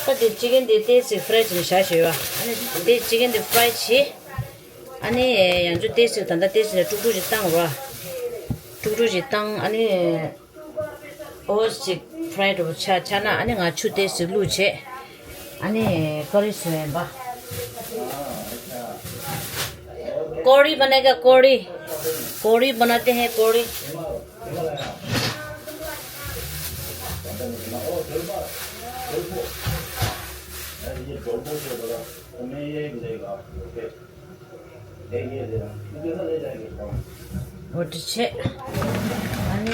ད་དེ་ཅི་ཀན་དེ་ཏོག་ཙམ་ཕ་རའི་བྱས་ནས་བཞག་བཞག་ཡོད། ཨ་ནི་དེ་ཅི་ཀན་དེ་ཕ་རའི་བྱས། ཨ་ནི་ཡང་ཅུ་ཏོག་ཙམ་ད་ལྟ་ཏོག་ཙམ་ལ་དཀྲུག་དཀྲུག་ཅིག་བཏང་རོགས། དཀྲུག་དཀྲུག་ཅིག་བཏང་ཨ་ནི། ཨོ་ཙམ་ཕ་རའི་འདྲ་པོ་ཆགས་ཆགས་ན་ཨ་ནི་ང་ཆུ་ཏོག་ཙམ་བླུགས་བྱས། ཨ་ནི་ཀོ་རི་བཟོས་ཡིན་པ། ཀོ་རི་བ་ན་ག་ཀོ་རི། ཀོ་རི་བ་ན་ཏེ་ཧེ་ཀོ་རི། འོ་དེ་བྱས། ཨ་ནི།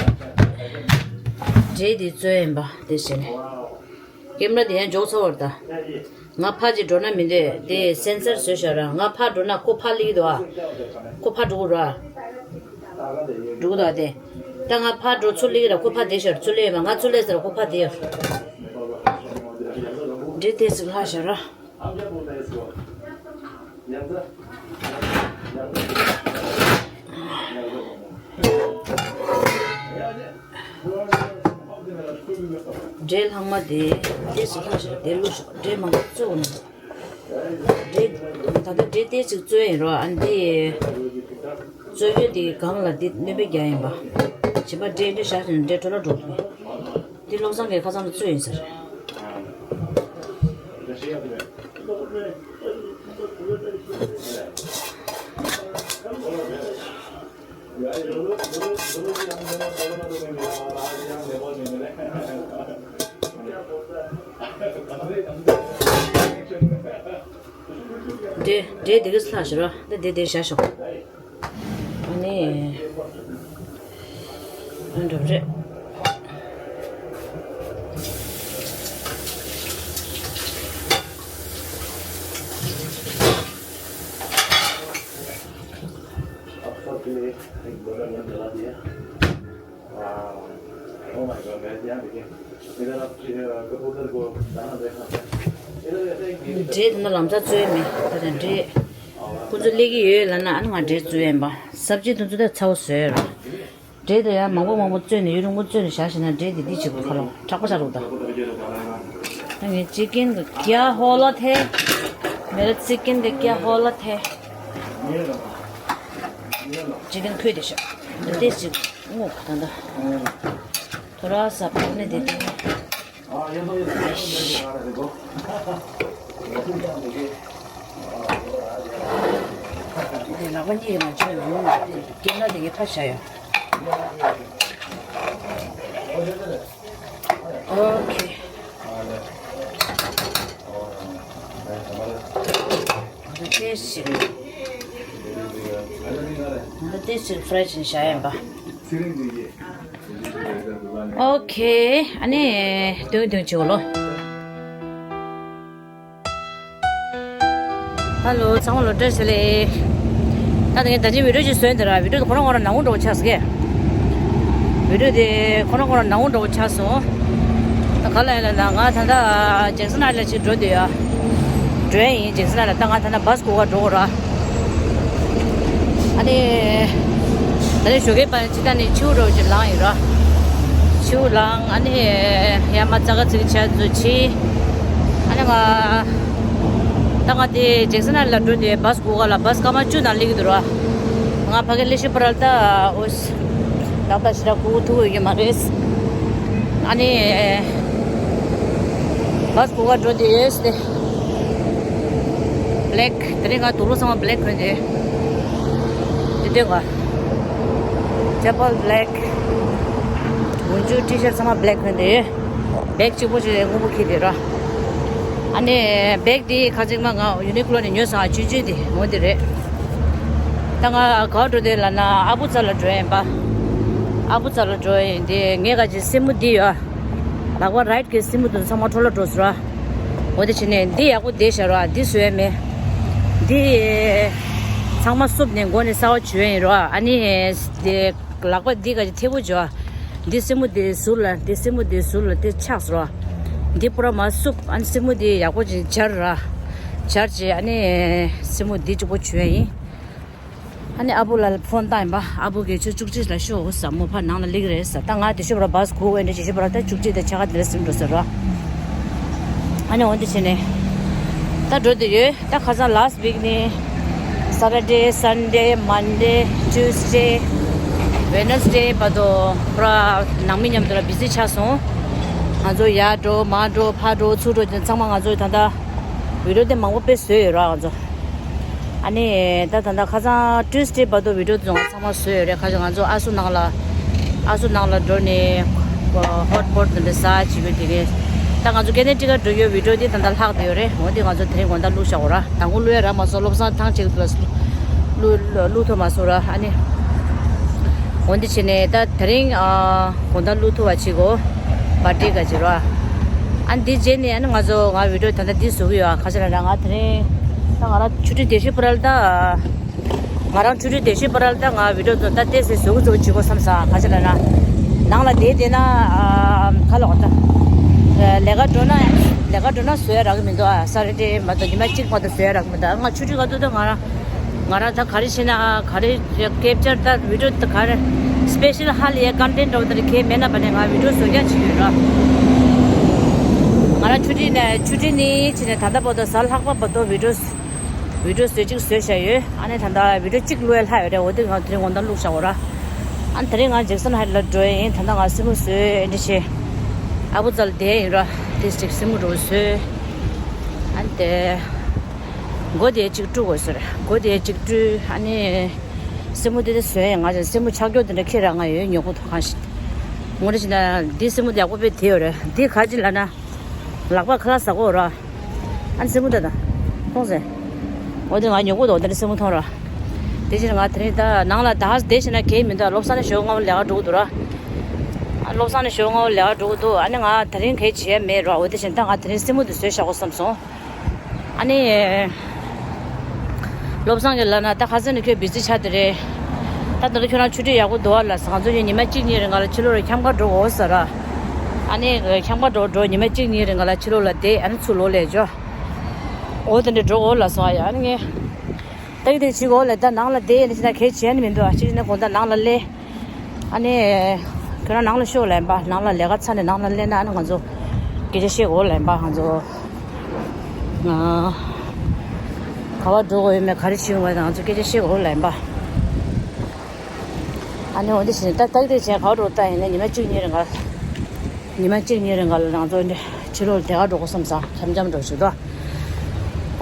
འབྲས་དེ་བཙོས་ཡིན་པ་དེ་བྱས་ནས། ཀེམ་ར་དེ་ཡང་འཇོག་ཚར་བ་རེད་ད། ང་ཕར་ཅིག་འགྲོ་ན་མི་འདོད་དེ་སེན་སར་བཟོས་བཞག་ར། ང་ཕར་འགྲོ་ན་ཁོ་ཕར་སླེབས་ཀྱི་འདུག་ཨ། ཁོ་ཕར་འགྲོ་གི་ར། འགྲོ་གི་འདུག་ཨ་དེ། ད་ང་ཕར་འགྲོ་ཚུར་སླེབས་ཀྱི་ར། ཁོ་ཕར་བསྡད་ཤག་ཚུར་སླེབས་ཡོད་མ། ང་ཚུར་སླེབས་ཟེར་ཁོ་ཕར་བསྡད་ཡོད། འབྲས་དེ་ཟིག་ལྷག་བཞག་ར། འབྲས་ལྷག་མ་དེ་ཏོག་ཙམ་ལྷག་ཤག་དེ་བླུགས་ཤག་འབྲས་མང་པོ་བཙོས་ནས། འབྲས། ད་ལྟ་འབྲས་ཏོག་ཙམ་བཙོས་ཡིན་རོ། ཨ་འདི། བཙོས་ཡོད་དེ་སྒང་ལ་འདི་སྣོན་པ་རྒྱག་ཡིན་པ། བྱས་པ་འབྲས་འདི་བཞག་བྱས་ནས་འབྲས་འཕྲོ་བརླག་འགྲོ་གི། འདི་བློ་བཟང་གིས་ཁ་སང་ལ་བཙོས་ཡིན་ཟེར། འདྲེ་འདྲེ་འདི་ག་ལྷག་ཞོར་འདི་འདི་འདི་བཞག་ཤོག་ཨ་ནི། ཨ་འགྲོ་རེད། འདྲེ་དེ་ན་ལམ་སང་བཙོས་མེད་ད་དེ་འདྲེ། ཁོ་ཚོ་སླེབས་ཀྱི་ཡོད་ལབ་ན་ཨ་ནི་ང་འདྲེ་བཙོས་ཡིན་པ། སབ་ཇི་དེ་ཚོ་ད་ཚ་བོ་བཟོས་ར། འབྲས་དེ་ཡང་མང་པོ་མང་པོ་བཙོས་ནས་ཡུན་རིང་པོ་བཙོས་ནས་བཞག་བཞག་ན་འབྲས་དེ་འདི་གཅིག་པུ་ཁ་ལོ་དྲག་པོ་ཆགས་འདུག་ད། ད་ངས་ཅི་ཀན་གི་ཀྱ་ཧོ་ལ་ཐེ། མེ་ར་ཅི་ཀན་གི་ཀྱ་ཧོ་ལ་ཐེ། ཅི་ཀན་ཁོས་དེ་ཤག་འདི་ཏེ་ཅིག་སྔོ་ག་ད་ད། ཐོ་ར་ས་པ་ནི་དེ་དེ། དེ་ལག་པ་གཉིས་ཀྱི་ནང་ཆུ་ཡོང་ན་སྐྱེ་ན་དེ་གའི་ཕར་བཞག་ཡོད། ཨོ་ཁེ། ང་ཏེ་ཞིག་ང་ཏེ་ཞིག་ཧྥ་རའི་བྱས་བཞག་ཡིན་པ། ཨོ་ཁེ། ཨ་ནི་དུང་དུང་བྱེད་གོ་ལོ། ཧ་ལོ། ཚང་མ་ལོ་བཀྲ་ཤིས་བདེ་ལེགས། ད་ང་ད་ཅི་བི་ཌིའོ་ཅིག་བཟོས་འདི་ར། བི་ཌིའོ་དེ་ཁོ་རང་ཁོ་རང་ནང་འགྲོ་ཆགས་སོང་གས། བི་ཌིའོ་དེ་ཁོ་རང་ཁོ་རང་ནང་འགྲོ་ཆགས་སོང་། ད་ག་ལ་ཡིན་ལ་ན་ང་ད་ལྟ་ཇེག་སན་ཨའི་ལེན་ལ་ཅིག་འགྲོ་འདོད་ཡོད། འགྲོ་ཡིན་ཇེག་སན་ཨའི་ལེན་ལ། ད་ང་ད་ལྟ་བྷ་སི་སྒུག་ག་འགྲོ་གོ་ར། ཨ་ནི། ད་ནི་ཞོགས་ཀའི་བར་ཅི་ད་ནི་ཆུ་རོ་ཅིག་ལངས་ཡིན་ར། ཆུ་ལངས་ཨ་ནི། ཡར་མར་རྩྭ་ཁ་ཚིག་ཆ་ཚུ་ཆི། ཨ་ནི་ང་། ད་ང་དེ་ཇེག་སན་ཨའི་ལེན་ལ་འགྲོ་དེ་བྷ་སི་སྒུག་ག་ལ། བྷ་སི་སྐར་མ་བཅུ་ནང་སླེབས་ཀྱི་འདུག་ར། ང་ཕ་གི་སླེབས་ཤི་པ་ར་ད་ཨོ་སི། ད་ལྟ་ཞི་ར་སྒུག་ཐུབ་ཡོད་ཀྱི་མ་རེད། ཨ་ནི། བྷ་སི་སྒུག་ག་འགྲོ་དེ་ཡོད་སྟེ། བྷེ་ལེག་དེ་རིང་ང་དུག་ལོག་ཚང་མ་བྷེ་ལེག་གོན་དེ། དེ་དེ་ག་ཅེ་པལ་བྷེ་ལེག་འོན་ཅུ་ཊི་ཤར་ཊི་ཚང་མ་བྷེ་ལེག་གོན་དེ། བེག་གཅིག་པོ་ཞིག་སྔོན་པོ་འཁྱེར་དེ་ར། ཨ་ནི་བེག་དེ་ཁ་ཅིག་མ་ང་ཡུ་ནི་ཀློ་ནས་ཉོས་སོང་། ཨ་ཆུང་ཆུང་དེ་འོ་དེ་རེད། ད་ང་ག་འགྲོ་དེ་ལ་ན་ཨ་བུ་རྩ་ལ་འགྲོ་ཡིན་པ། ཨ་བུ་རྩ་ལ་འགྲོ་ཡིན་དེ་ངས་ག་ཅིག་སེན་མོ་འདི་ཡོད། ལག་པ་རའིཊ་གི་སེན་མོ་དེ་ཚང་མ་འཕྲོ་བརླག་འགྲོ་སོང་ར། འོ་དེ་བྱས་ནས་འདི་ཡག་པོ་བསྡད་བཞག་ར། འདི་བཟོ་ཡ་མེད། འདི་ཚང་མ་བསུབས་ནས་མགོ་ནས་གསར་པ་བྱུགས་ཡ་ཡིན་ར། ཨ་ནི་དེ། ལག་པ་འདི་ག་ཅིག་ཐེ་བོ་འཇོ། འདི་སེན་མོ་འདི་ཟུར་ལ། འདི་སེན་མོ་འདི་ཟུར་ལ་དེ་ཆགས་སོ། འདི་པུ་ར་མ་བསུབ། ཨ་ནི་སེན་མོ་འདི་ཡག་པོ་ཅིག་སྦྱར་ར། སྦྱར་རྗེས་ཨ་ནི་སེན་མོ་འདི་གཅིག་པོ་བྱུགས་ཡ་ཡིན། ཨ་ནི་ཨ་བུ་ལ་ཕོན་བཏང་ཡིན་པ། ཨ་བུ་གིས་ཆུ་བཅུ་གཅིག་ལ་ཤོག་ཟེར། མོ་ཕར་ནང་ལ་སླེབས་ཀྱི་རེད་ཟེར། ད་ང་དེ་ཤོད་པ་ར་བྷ་སི་སྒུག་འོན་ཏེ་ཅི་ཤོད་པ་ར་ད་བཅུ་གཅིག་དང་ཕྱེད་ཀ་དེ་ལ་ཟིན་འགྲོ་ཟེར་ར། ཨ་ནི་འོ་འདི་བྱས་ནས་ད་འགྲོ་འདོད་ཡོད། ད་ཁ་སང་ལཱ་སི་ཊི་ཝིག་ནས་སེ་ཊར་ཌེ། སན་ཌེ། མན་ཌེ། ཊུ་སི་ཌེ། ཝེ་ནེ་སི་ཌེ་བར་དུ་པུ་ར་ནང་མི་མཉམ་དུ་ལ་བི་ཟི་ཆགས་སོང་། ང་ཚོ་ཡར་འགྲོ་མར་འགྲོ་ཕར་འགྲོ་ཚུར་འགྲོ་དེ་ཚང་མ་ང་ཚོ་ད་ལྟ་བི་ཌིའོ་དེ་མང་པོ་དཔེ་བཟོས་ཡོད་ར་ང་ཚོ། ཨ་ནི་ད་ད་ལྟ་ཁ་སང་ཊུ་སི་ཌེ་བར་དུ་བི་ཌིའོ་དེ་ཚོ་ང་ཚང་མ་བཟོས་ཡོད་རེད། ཁ་སང་ང་ཚོ་ཨ་སུ་ནང་ལ་ཨ་སུ་ནང་ལ་འགྲོ་ནས་ཧོཊ་པོཊ་དེ་འདྲ་ཟ་བྱེད་དགོས་དེ་གས། ད་ང་ཚོ་ཀེ་ནེ་ཊི་ཀཊ་འགྲོ་ཡོད་བི་ཌིའོ་དེ་ད་ལྟ་ལྷག་བསྡད་ཡོད་རེད། འོ་དེ་ང་ཚོ་དེ་རིང་དགོང་དག་བླུགས་བཞག་གོ་ར། དང་པོ་བླུགས་ཡ་རག་མ་སོང་། བློ་བཟང་ཐང་ཆད་འདུག་ལ་བླུགས་བླུགས་ཐུབ་མ་སོང་ར། ཨ་ནི་འོ་འདི་བྱས་ནས་ད་དེ་རིང་ཨ་དགོང་དག་བླུགས་ཐུབ་པ་བྱེད་དགོས། བར་ཌེ་ག་བྱེད་ར། ཨ་ནི་འདི་རྗེས་ནས་ཨ་ནི་ང་ཚོ་ང་བི་ཌིའོ་ད་ལྟ་འདི་བཟོ་གི་ཡོད། ཨ་ཁ་ཤས་ལ་ར་ང་དེ་རིང་ད་ང་རང་ཆུ་ཊི་དེ་ཤི་པ་རལ་ད། ང་རང་ཆུ་ཊི་དེ་ཤི་པ་རལ་ད་ང་བི་ཌིའོ་ཚོ་ད་ལྟས་སེ་བཟོ་གི་བཟོ་གི་བྱེད་དགོས་བསམ་ས། ཁ་ཤས་ལ་ར་ནང་ལ་བསྡད་བསྡད་ན་ཨ་ཁ་ལོག་ད་ལས་ཀ་འགྲོ་ན་ལས་ཀ་འགྲོ་ན་བཟོ་ཡ་རག་གི་མི་འདུག་ཨ་སེ་ཊར་ཌེ་མ་གཏོགས་ཉི་མ་གཅིག་མ་གཏོགས་བཟོ་ཡ་རག་གི་མི་འདུག་ང་ཆུ་ཊི་ག་ཐུག་ད་ང་རང་ང་རང་ད་ག་རེ་བྱེད་ན་ག་རེ་ཀེབ་ཅར་ད་བི་ཌིའོ་ད་ག་རེ་སི་པེ་ཤལ་ཧ་ལས་ཡ་ཀོན་ཊེན་ཊི་འདྲ་བོ་ད་རེ་གས་མེད་ན་བ་ནས་ང་བི་ཌིའོ་བཟོ་རྒྱག་བྱེད་ཀྱི་ཡོད་ར། ང་རང་ཆུ་ཊི་ནས་ཆུ་ཊི་ནས་བྱས་ནས་ད་ལྟ་བར་དུ་གཟའ་ལྷག་པ་བར་དུ་བི་ཌིའོ་བི་ཌིའོ་བཟོས་གཅིག་བཟོས་བཞག་ཡོད། ཨ་ནི་ད་ལྟ་བི་ཌིའོ་གཅིག་བླུག་ཡ་ལྷག་ཡོད་རེད། འོ་དེ་ང་དེ་རིང་དགོང་དག་བླུགས་བཞག་གོ་ར། ཨ་ནི་དེ་རིང་ང་ཇེག་སན་ཧའིཊ་ལ་འགྲོ་ཡ་ཡིན། ད་ལྟ་ང་སེན་མོ་བཟོས་ཨེ་འདྲ་བྱས། ཨ་བུ་ཙལ་དེ་ཡིན་ར། དེ་ཅིག་སེན་མོ་འགྲོ་བཟོས། ཨ་ནི་དེ། མགོ་དེ་ཅིག་བཀྲུ་དགོས་ཟེར། མགོ་དེ་ཅིག་བཀྲུས། ཨ་ནི། སེན་མོ་དེ་དེ་བཟོས་ཡིན། ང་ཅག་སེན་མོ་ཆག་སྐྱོ་དེ་འདྲ་ཁྱེད་རང་ང་ཡོད་ཉོ་གོ་ཐོག་ཁང་ཞིག་ངོ་རེ་ཞིག་ན་འདི་སེན་མོ་དེ་ཡག་པོ་དཔེ་དེ་ཡོད་རེད། འདི་ག་ཅི་ལ་ན། ལག་པ་ཁ་ལག་ཟ་གོ་ར། ཨ་ནི་སེན་མོ་དེ་དང་། མཐོང་སེ། འོ་དེ་ང་ཉོ་གོ་འདུག་དེ་འདྲ་སེན་མོ་མཐོང་ར། དེ་ཕྱིར་ང་དེ་རིང་ད་ནང་ལ་ད་དེ་བྱས་ན་གལ་མི་འདུག་སློབ་གསར་ནས་ཞོགས་སྔ་པོ་ལས་ཀ་འགྲོ་གི་འདུག་ར། ཨ་སློབ་གསར་ནས་ཞོགས་སྔ་པོ་ལས་ཀ་འགྲོ་གི་འདུག་ཨ་ནི་ང་དེ་རིང་གལ་བྱེད་ཡ་མེད་ར། འོ་དེ་བྱས་ད་ང་དེ་རིང་སེན་མོ་དེ་བཟོས་བཞག་གོ་བསམ་སོང་། ཨ་ནི། བློ་བཟང་གིས་ལབ་ན་ད་ཁ་སང་ནས་ཁྱོད་བི་ཛི་ཆགས་བསྡད་རེད། ད་ད་ལྟ་ཁྱོད་རང་ཆུ་ཚོད་ཡག་པོ་འདུག་ཨ་ལ་ཟེར། ང་ཚོ་གཉིས་ཉི་མ་གཅིག་གཉིས་རིང་ག་ལ་ཕྱི་ལོགས་ལ་འཁྱམ་ཁ་འགྲོ་འོ་ཟེར་ར། ཨ་ནི་འཁྱམ་ཁ་འགྲོ་འགྲོ་ཉི་མ་གཅིག་གཉིས་རིང་ག་ལ་ཕྱི་ལོགས་ལ་བསྡད། ཨ་ནི་ཚུར་ལོག་སླེབས་འགྲོ། འོ་དེ་འདྲ་འགྲོ་འོ་ལ་ཟེར་བ་ཡ། ཨ་ནི་ངས། ད་གི་དེ་བྱེད་དགོས་ལ་ད་ནང་ལ་བསྡད་ཡིན་ན་ཅི་ན་གལ་ཆེ་ནི་མི་འདུག་ཨ་ཅིག་ནས་དགོང་དག་ནང་ལ་སླེབས། ཨ་ནི། ཁྱོད་རང་ནང་ལ་ཤོག་ལབ་ཡིན་པ། ནང་ལ་ལས་ཀ་ཚར་ནས་ནང་ལ་སླེབས་ན་ཨ་ནི་ང་ཚོ་སྐད་ཆ་བཤད་དགོས་ལབ་ཡིན་པ། ང་ཚོ་ང་ག་པར་འགྲོ་དགོས་ཡོད་མེད་ག་རེ་བྱེད་དགོས་མེད་ང་ཚོ་སྐད་ཆ་བཤད་དགོས་ལབ་ཡིན་པ། ཨ་ནི་འོ་འདི་བྱས་ནས་ད་ཏག་ཏག་བྱས་ག་པར་འགྲོ་ལྟ་ཡིན་ན་ཉི་མ་གཅིག་གཉིས་རིང་ག་ཉི་མ་གཅིག་གཉིས་རིང་ག་ལ་ང་ཚོ་འདི་ཕྱི་ལོགས་ལ་དེ་ག་འགྲོ་དགོས་བསམ་སོང་། འཆམ་འཆམ་འགྲོ་ཞིག་ཏུ།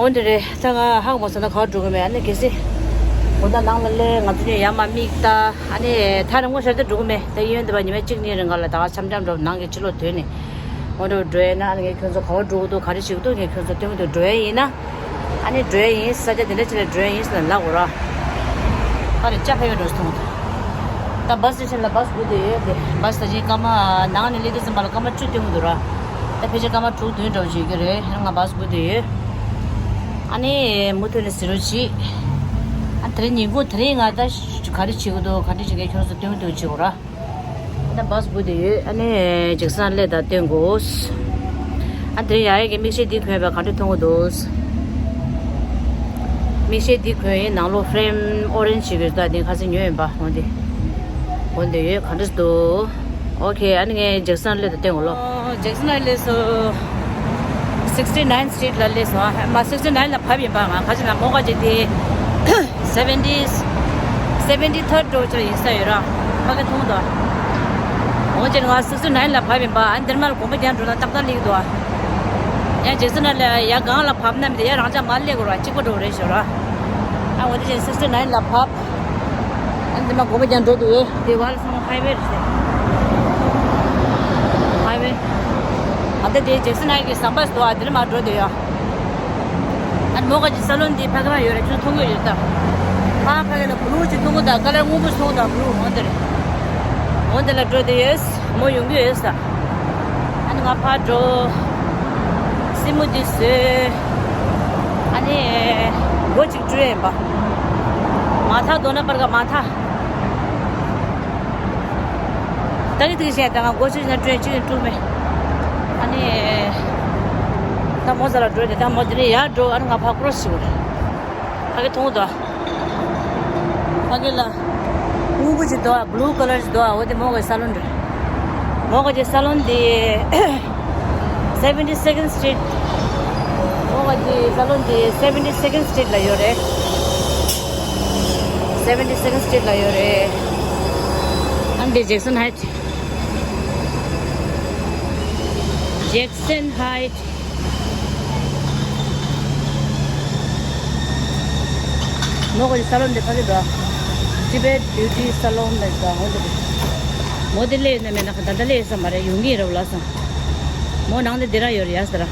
འོ་འདི་རེད། ད་ང་ཧ་གོ་མ་སོང་ན་ག་པར་འགྲོ་གི་མེད། ཨ་ནི་གལ་སྲིད་འོ་ད་ནང་ལ་སླེབས། ང་ཚོ་གཉིས་ཡར་མར་མིག་ལྟ། ཨ་ནི་ཐག་རིང་པོ་ཞིག་ཏུ་འགྲོ་གི་མེད། ད་གཡོན་དེ་བ་ཉི་མ་གཅིག་གཉིས་རིང་ག་ལ་ད་ག་འཆམ་འཆམ་འགྲོ། ནང་གི་ཕྱི་ལོགས་དོན་ནས་འོ་འགྲོ་འགྲོ་ཡིན་ན། ཨ་ནི་ངས་ཁྱོད་ཚོ་ག་པར་འགྲོ་གི་འདུག་ག་རེ་བྱེད་ཀྱི་འདུག་ངས་ཁྱོད་ཚོ་སྟོན་གྱི་འདུག་འགྲོ་ཡ་ཡིན་ན། ཨ་ནི་འགྲོ་ཡ་ཡིན། ས་ཆ་དེ་འདྲ་ཅིག་ལ་འགྲོ་ཡ་ཡིན་ཟེར་ནས་ལབ་དགོས་ར། ཨ་རེ་ཅ་ཕ་གི་འགྲོ་སོང་། ད་བཱས་སི་ཊེ་ཤན་ལ་བཱས་སྒུག་བསྡད་ཡོད་དེ། བཱས་ད་ཅིག་སྐར་མ་ནང་ནས་སླེབས་དུས་ཙམ་པ་ལ་སྐར་མ་བཅུ་སྟོན་གྱི་འདུག་ར། ད་ཕལ་ཆེར་སྐར་མ་དྲུག་བདུན་འདྲ་བོ་ཅིག་ཡོད་ཀྱི་རེད། ང་བཱས་སྒུག་བསྡད་ཡོད། ཨ་ནི་མུ་མཐུད་ནས་གཟིགས་རོགས་གྱིས། ཨ་དེ་རིང་ཉིན་གུང་དེ་རིང་ང་ད་ག་རེ་བྱེད་ཀྱི་འདུག་ག་འདྲ་བྱེད་ཀྱི་ཁྱོད་ཚོ་སྟོན་གྱི་འདུག་བྱེད་དགོས་ར། ད་བཱས་སྒུག་བསྡད་ཡོད། ཨ་ནི་ཇེག་སན་ལེ་ད་སྟོན་དགོས། ཨ་དེ་ཡ་ཡ་གི་མིག་ཤེལ་འདི་གོན་པ་ག་འདྲ་མཐོང་གི་འདུག་མིག་ཤེལ་འདི་གོན་ཡིན། ནང་ལོགས་ཧྥེ་རེམ་ཨོ་རེན་ཇི་ཞིག་ཡོད། ད་འདི་ཁ་སང་ཉོས་ཡིན་པ། འོ་འདི་འོ་འདི་ཡོད། ག་འདྲ་འདུག་ཨོ་ཁེ། ཨ་ནི་ངས་ཇེག་སན་ལེ་ད་སྟོན་དགོས་ལོ། ཇེག་སན་ལེ་སོ། sixty nine street ལ་སླེབས་སོང་། ཨ་མ་sixty nine ལ་བབས་ཡིན་པ། ང་ཁ་ཅིག་ན་མོ་ག་ཅིག་དེ་seventy seventy third འགྲོ་ཆ་ཡིན་ས་ཡོད་ར། ཕ་གི་མཐོང་དོ། འོ་ཅེ་ང་sixty nine ལ་བབས་ཡིན་པ། ཨ་འདིར་མར་དགོན་པ་རྒྱང་འགྲོ་ན་ཏག་ཏག་སླེབས་འདུག་ཡང་ཇེག་སན་ལ་ཡ་སྒང་ལ་བབས་ན་མི་དེ་ཡ་རང་ཅག་མར་སླེབས་དགོས་ར། གཅིག་པ་འགྲོ་རེད་ཤོད་ར། ཨ་འོ་དེ་ཅན་sixty nine ལ་བབས། ཨ་འདི་མ་དགོན་པ་རྒྱང་འགྲོ་འདུག་ཡོད། དེ་བར་ལ་སོང་ན་ཧའི་ཝེ་རེད་ཤག་ཧའི་ཝེ། ཨ་ད་དེ་ཇེག་སན་ཧའི་གི་ཟམ་པ་ཞིག་འདུག་ཨ་དེར་མར་འགྲོ་འདོད་ཡོད། ཨ་མོ་ག་ཅིག་སཱ་ལོན་འདི་ཕ་གི་མ་ཡོད་རེད། ཁྱོད་མཐོང་གི་ཡོད་ད། ཕ་ཕ་གི་ལ་བུ་ལུ་ཅིག་མཐོང་གི་ད། ཀ་ལར་སྔོན་པོ་ཞིག་མཐོང་གི་ད། བུ་ལུ་འོ་འདི་རེད། འོ་འདི་ལ་འགྲོ་འདོད་ཡོད། མོ་ཡོང་གི་ཡོད་ས། ཨ་ནི་ང་ཕར་འགྲོ། སེན་མོ་འདི་བཟོས། ཨ་ནི་མགོ་ཅིག་བཀྲུས་ཡིན་པ། མ་ཐག་དོ་ན་པར་ག་མ་ཐག་ད་གི་དེ་བྱས་ད་ང་མགོ་ཅིག་ན་བཀྲུས་ཅིག་བཀྲུས་མེད། ཨ་ནི་ད་མོ་ས་ལ་འགྲོ་དེ། ད་མོ་དེ་ནས་ཡར་འགྲོ། ཨ་ནི་ང་ཕར་ཀོ་རོ་སི་ཞིག་ཕ་གི་མཐོང་དོ། ཕ་གི་ལ་སྔོན་པོ་ཅིག་འདུག་ཨ། བུ་ལུ་ཀ་ལར་ཅིག་འདུག་ཨ། འོ་དེ་མོ་གི་སཱ་ལོན་རེད། མོ་གི་སཱ་ལོན་དེ་seventy second street། མོ་གི་སཱ་ལོན་དེ་seventy second street ལ་ཡོད་རེད། seventy second street ལ་ཡོད་རེད། ཨ་འདི་ཇེག་སན་ཧའིཊ། ཇེག་སན་ཧའིཊ། མོ་གི་སཱ་ལོན་དེ་ཕ་གི་འདུག Tibet Beauty Salon ལ་འདུག་འོ་འདི་རེད། མོ་དེ་སླེབས་ཡོད་ན་མེད་ན་ད་ལྟ་སླེབས་ཡོད་ས་མ་རེད། ཡོང་གི་ཡིན་རབས་ལ་སོང་། མོ་ནང་དེ་འདི་ར་ཡོད་རེད་ཡ་ཟེར་ར།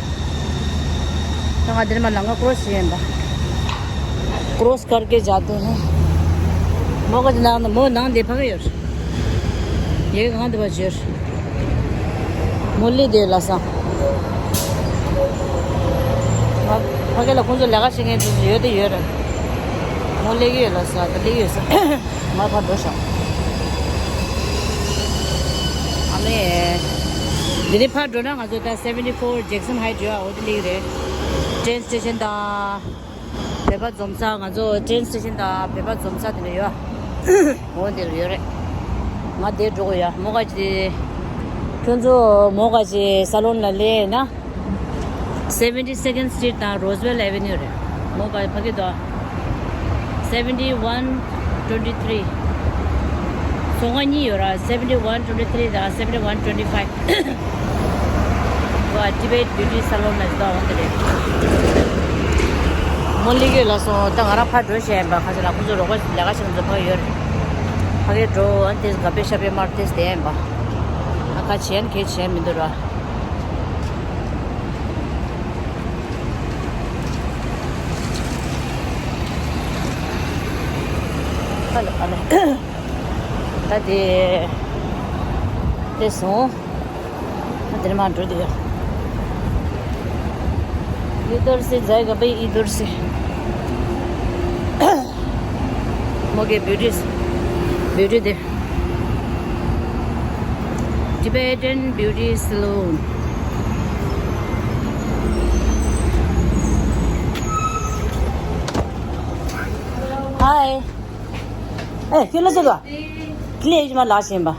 ད་ང་འདིར་མ་ལམ་ཁ་ཀོ་རོ་སི་བྱས་ཡིན་པ། ཀོ་རོ་སི་ཀར་ཀེ་ཇཱ་ཏེ་ཧེ། མོ་ག་ཅིག་ནང་ན་མོ་ནང་དེ་ཕ་གི་ཡོད་རེད། ཡེ་གང་དེ་བ་ཅིར། མོ་ལི་དེ་ལ་ས། ཕ་གི་ལ་ཁོང་ཚོ་ལས་ཀ་བྱེད་མཁན་དེ་ཡོད་དེ་ཡོད་རེད། མོ་ལི་གི་ཡོད་ལ་ས། ད་ལི་གི་ཡོད་ས། ང་ཕར་འགྲོ་ཤག་ཨ་མེ། འདི་ནས་ཕར་འགྲོ་ན་ང་ཚོ་ད་seventy four Jackson Heights ཡོད། འོ་དེ་ལིག་རེད། ཊེན་སི་ཊེ་ཤན་དང་། བོད་པ་འཛོམས་ས། ང་ཚོ་ཊེན་སི་ཊེ་ཤན་དང་བོད་པ་འཛོམས་ས་དེ་འདྲ་ཡོད། འོ་དེ་རུ་ཡོད་རེད། ང་དེར་འགྲོ་གི་ཡོད། མོ་ག་ཅིག་ཁྱོད་ཚོ་མོ་ག་ཅིག་སཱ་ལོན་ལ་སླེབས་ན། Seventy second Street དང་Roswell Avenue རེད། མོ་ག་ཕ་གི་དོ། Seventy one twenty three བཟོ་ལྔ་གཉིས་ཡོད་ར། Seventy one twenty three དང་seventy one twenty five། Tibet Beauty Salon ལ་ད་འོང་དེ་རེད། མོ་ལི་གེ་ལ་སོང་། ད་ང་རང་ཕར་འགྲོ་བཤད་ཡིན་པ། ཁ་ཤས་ལ་ཁོ་ཚོ་རོགས་པ་ལས་ཀ་བྱེད་མཁན་ཚོ་ཕ་གི་ཡོད་རེད། ཕ་གིར་འགྲོ། ཨ་ནི་དེ་ག་པེ་ཤ་པེ་མར་ཏེས་དེ་ཡིན་པ། ཨ་ཁ་བྱས་ན་གལ་བྱས་མི་འདུག་ར། ཨ་ལ་ཨ་ལ། ད་དེ་དེ་སོང་། ང་དེར་མ་འགྲོ་དེ། इधर से जाएगा भाई, इधर से। मोगे beauty, beauty दे। Tibetan Beauty Salon. Hi. ए, के ल चाहिँ ल? क्ले इजमा लासिम्बा।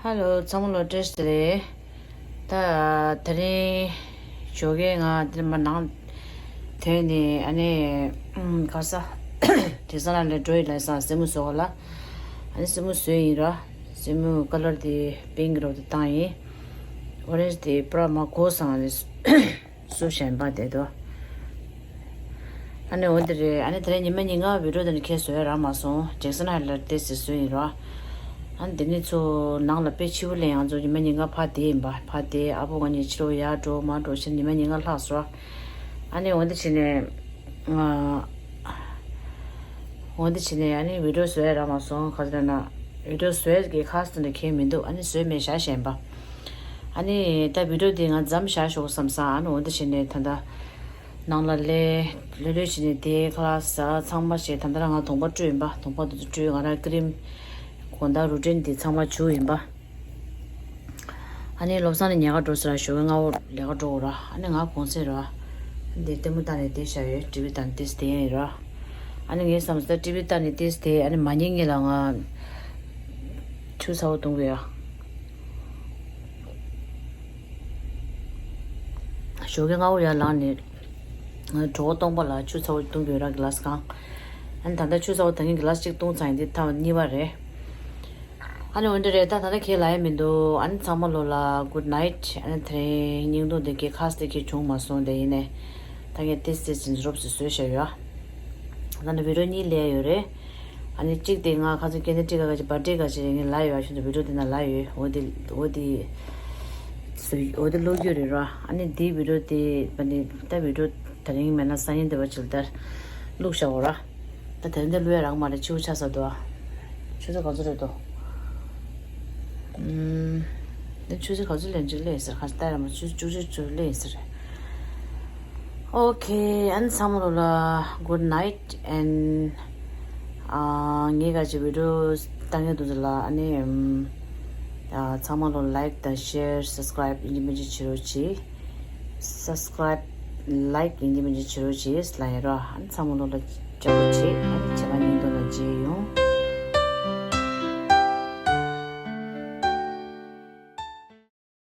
Hello, ཚང་མ་ལ་བཀྲ་ཤིས་བདེ་ལེགས། ད་དེ་རིང་ཞོགས་ཀས་ང་འདིར་མ་ནང་ཐོན་ནས། ཨ་ནི་ཨམ་ག་ས་དེ་ས་ལ་ལས་འགྲོ་ཡི་ལ་ས་སེན་མོ་བཟོ་ག་ལ། ཨ་ནི་སེན་མོ་བཟོས་ཡིན་ར། སེན་མོ་ཀ་ལར་དེ་པིང་ཀི་རོ་དེ་བཏང་ཡིན། ཨོ་རེན་ཇི་དེ་པུ་ར་མ་གོ་སང་ཨ་ནི། སུ་གཞན་པ་དེ་དོ། ཨ་ནི་འོ་འདི་རེད། ཨ་ནི་དེ་རིང་ཉི་མ་ཉིན་གང་བི་ཌིའོ་དེ་འདྲ་ཁྱེད་བཟོས་རག་མ་སོང་། ཇེག་སན་ཧའི་ལེན་ཌར་ཏོག་ཙམ་བཟོས་ཡིན་རོ། ཨ་ནི་དེ་ནི་ཚོ་ནང་ལ་དཔེ་ཕྱི་པོ་ལེན་ཡང་ཚོ་ཉི་མ་ཉིན་གང་ཕ་དེ་ཡིན་པ། ཕ་དེ་ཨ་ཕོ་ང་གཉིས་ཕྱི་ལོགས་ཡར་འགྲོ་མར་འགྲོ་བྱས་ཉི་མ་ཉིན་གང་ལྷག་སོང་། ཨ་ནི་འོ་འདི་བྱས་ནས་ང་འོ་འདི་བྱས་ནས་ཨ་ནི་བི་ཌིའོ་བཟོས་རག་མ་སོང་། ག་ཚོད་ན་བི་ཌིའོ་བཟོས་ཀྱི་ཁ་སང་དེ་འདྲ་ཁྱེད་མི་འདུག་ཨ་ནི་བཟོས་མེད་བཞག་བཞིན་པ། ཨ་ནི་ད་བི་ཌིའོ་འདི་ང་མཚམས་བཞག་ཞོག་བསམ་སང་། ཨ་ནི་འོ་འདི་བྱས་ནས་ད་ལྟ་ནང་ལ་ལས་ལོས་ལོས་བྱས་ནས་དེ་ཁ་ལག་ཟ་ཚང་མ་བྱས། ད་ལྟ་རང་ང་གདོང་པ་བཀྲུས་ཡིན་པ། གདོང་པ་འདི་ཚོ་བཀྲུས། ང་རང་ཀི་རིམ་དགོང་དག་རུ་ཊིན་འདི་ཚང་མ་བྱུགས་ཡིན་པ། ཨ་ནི་བློ་བཟང་ནི་ཉལ་ཁ་འགྲོ་ཟེར་ར། ཞོགས་ཀས་སྔ་པོ་ལས་ཀ་འགྲོ་དགོས་ར། ཨ་ནི་ང་གུང་སེང་ར། འདི་ལྟད་མོ་ལྟ་ནས་བསྡད་བཞག་ཡོད། ཊི་ཝི་ལྟ་ནས་ཏོག་ཙམ་བསྡད་ཡིན་ར། ཨ་ནི་ངས་བསམ་སོང་། ཊི་ཝི་ལྟ་ནས་ཏོག་ཙམ་བསྡད། ཨ་ནི་མ་ཉལ་སྔོན་ལ་ང་ཆུ་ཚ་པོ་འཐུང་དགོས་ཡ། ཞོགས་ཀས་སྔ་པོ་ཡར་ལངས་ནས་གྲོད་ཁོག་སྟོང་པ་ལ་ཆུ་ཚ་པོ་འཐུང་དགོས་ར། གི་ལཱ་སི་གང་། ཨ་ནི་ད་ལྟ་ཆུ་ཚ་པོ་ད་ངས་གི་ལཱ་སི་གཅིག་བཏུང་ཚར་ཡིན། འདི་ཐེངས་གཉིས་པ་རེད། ཨ་ནི་འོན་ཏེ་རེད། ད་ད་ལྟ་ཁྱེད་ལ་ཡ་མི་འདུག་ཨ་ནི་ཚང་མ་ལོ་ལ་གུཌ་ནའིཊ། ཨ་ནི་དེ་རིང་བརྙན་ཐུང་དེ་གའི་ཁ་གསལ་གྱི་བྱུང་མ་སོང་། དེ་ཡིན་ནས་ད་ངས་ཏོག་ཙམ་ཏོག་ཙམ་རོབ་ཙམ་བཟོས་བཞག་ཡོད། ད་ནི་བི་ཌིའོ་གཉིས་སླེབས་ཡོད་རེད། ཨ་ནི་གཅིག་དེ་ང་ཁ་སང་ཀེ་ནེ་ཊི་ཀ་ག་ཅིག་བར་ཐི་ཌེ་ག་ཅིག་རེད། ངས་ལབ་ཡོད། ཨ་ཤུ་ཚོ་བི་ཌིའོ་དེ་ན་ལབ་ཡོད། འོ་དེ་འོ་དེ་བཟོས། འོ་དེ་བླུག་རྒྱུ་རེད་ར། ཨ་ནི་དེའི་བི་ཌིའོ་དེ་བ་ནི་ད་བི་ཌིའོ་དེ་རིང་མེད་ན་སང་ཉིན་དེ་བ་ཅིག་ལ་ད་བླུག་བཞག་འོ་ར། ད་དེ་རིང་འདི་བླུག་ཡ་རག་མ་རེད། ཆུ་བོ་ཆགས་ཚར་འདུག་ཨ། ཆུ་ཚོད་ག་ཚོད་རེད་དོ། ཨུམ། འདི་ཆུ་ཚོད་ག་ཚོད་ལན་གཅིག་སླེབས་ཟེར། ཁ་ལྟ་ར་མ་ཆུ་ཚོད་བཅུ་གཅིག་ཚོད་སླེབས་ཟེར། ཨོ་ཁེ། ཨ་ནི་ཚང་མ་ལོ་ལ་གུཌ་ནའིཊ། ཨེན་ཨ་ངས་ག་ཅིག་བི་ཌིའོ་ལྟ་མཁན་དེ་ཚོ་ལ་ཨ་ནི་ཨམ་ཨ་ཚང་མ་ལོ་ལའིཀ་དང་ཤེར་སབ་སི་ཀ་རའིབ་ཡིན་གཅིག་མིན་གཅིག་བྱེད་རོགས་གྱིས། སབ་སི་ཀ་རའིབ་ལའིཀ་ཡིན་གཅིག་མིན་གཅིག་བྱེད་རོགས་གྱིས་ལབ་ཡིན་རོགས། ཨ་ནི་ཚང་མ་ལོ་ལ་ཅོག་ཅིག་ཨ་ནི་བྱེད་མ་ཉིན་དོ་ལ་མཇལ་ཡོང་།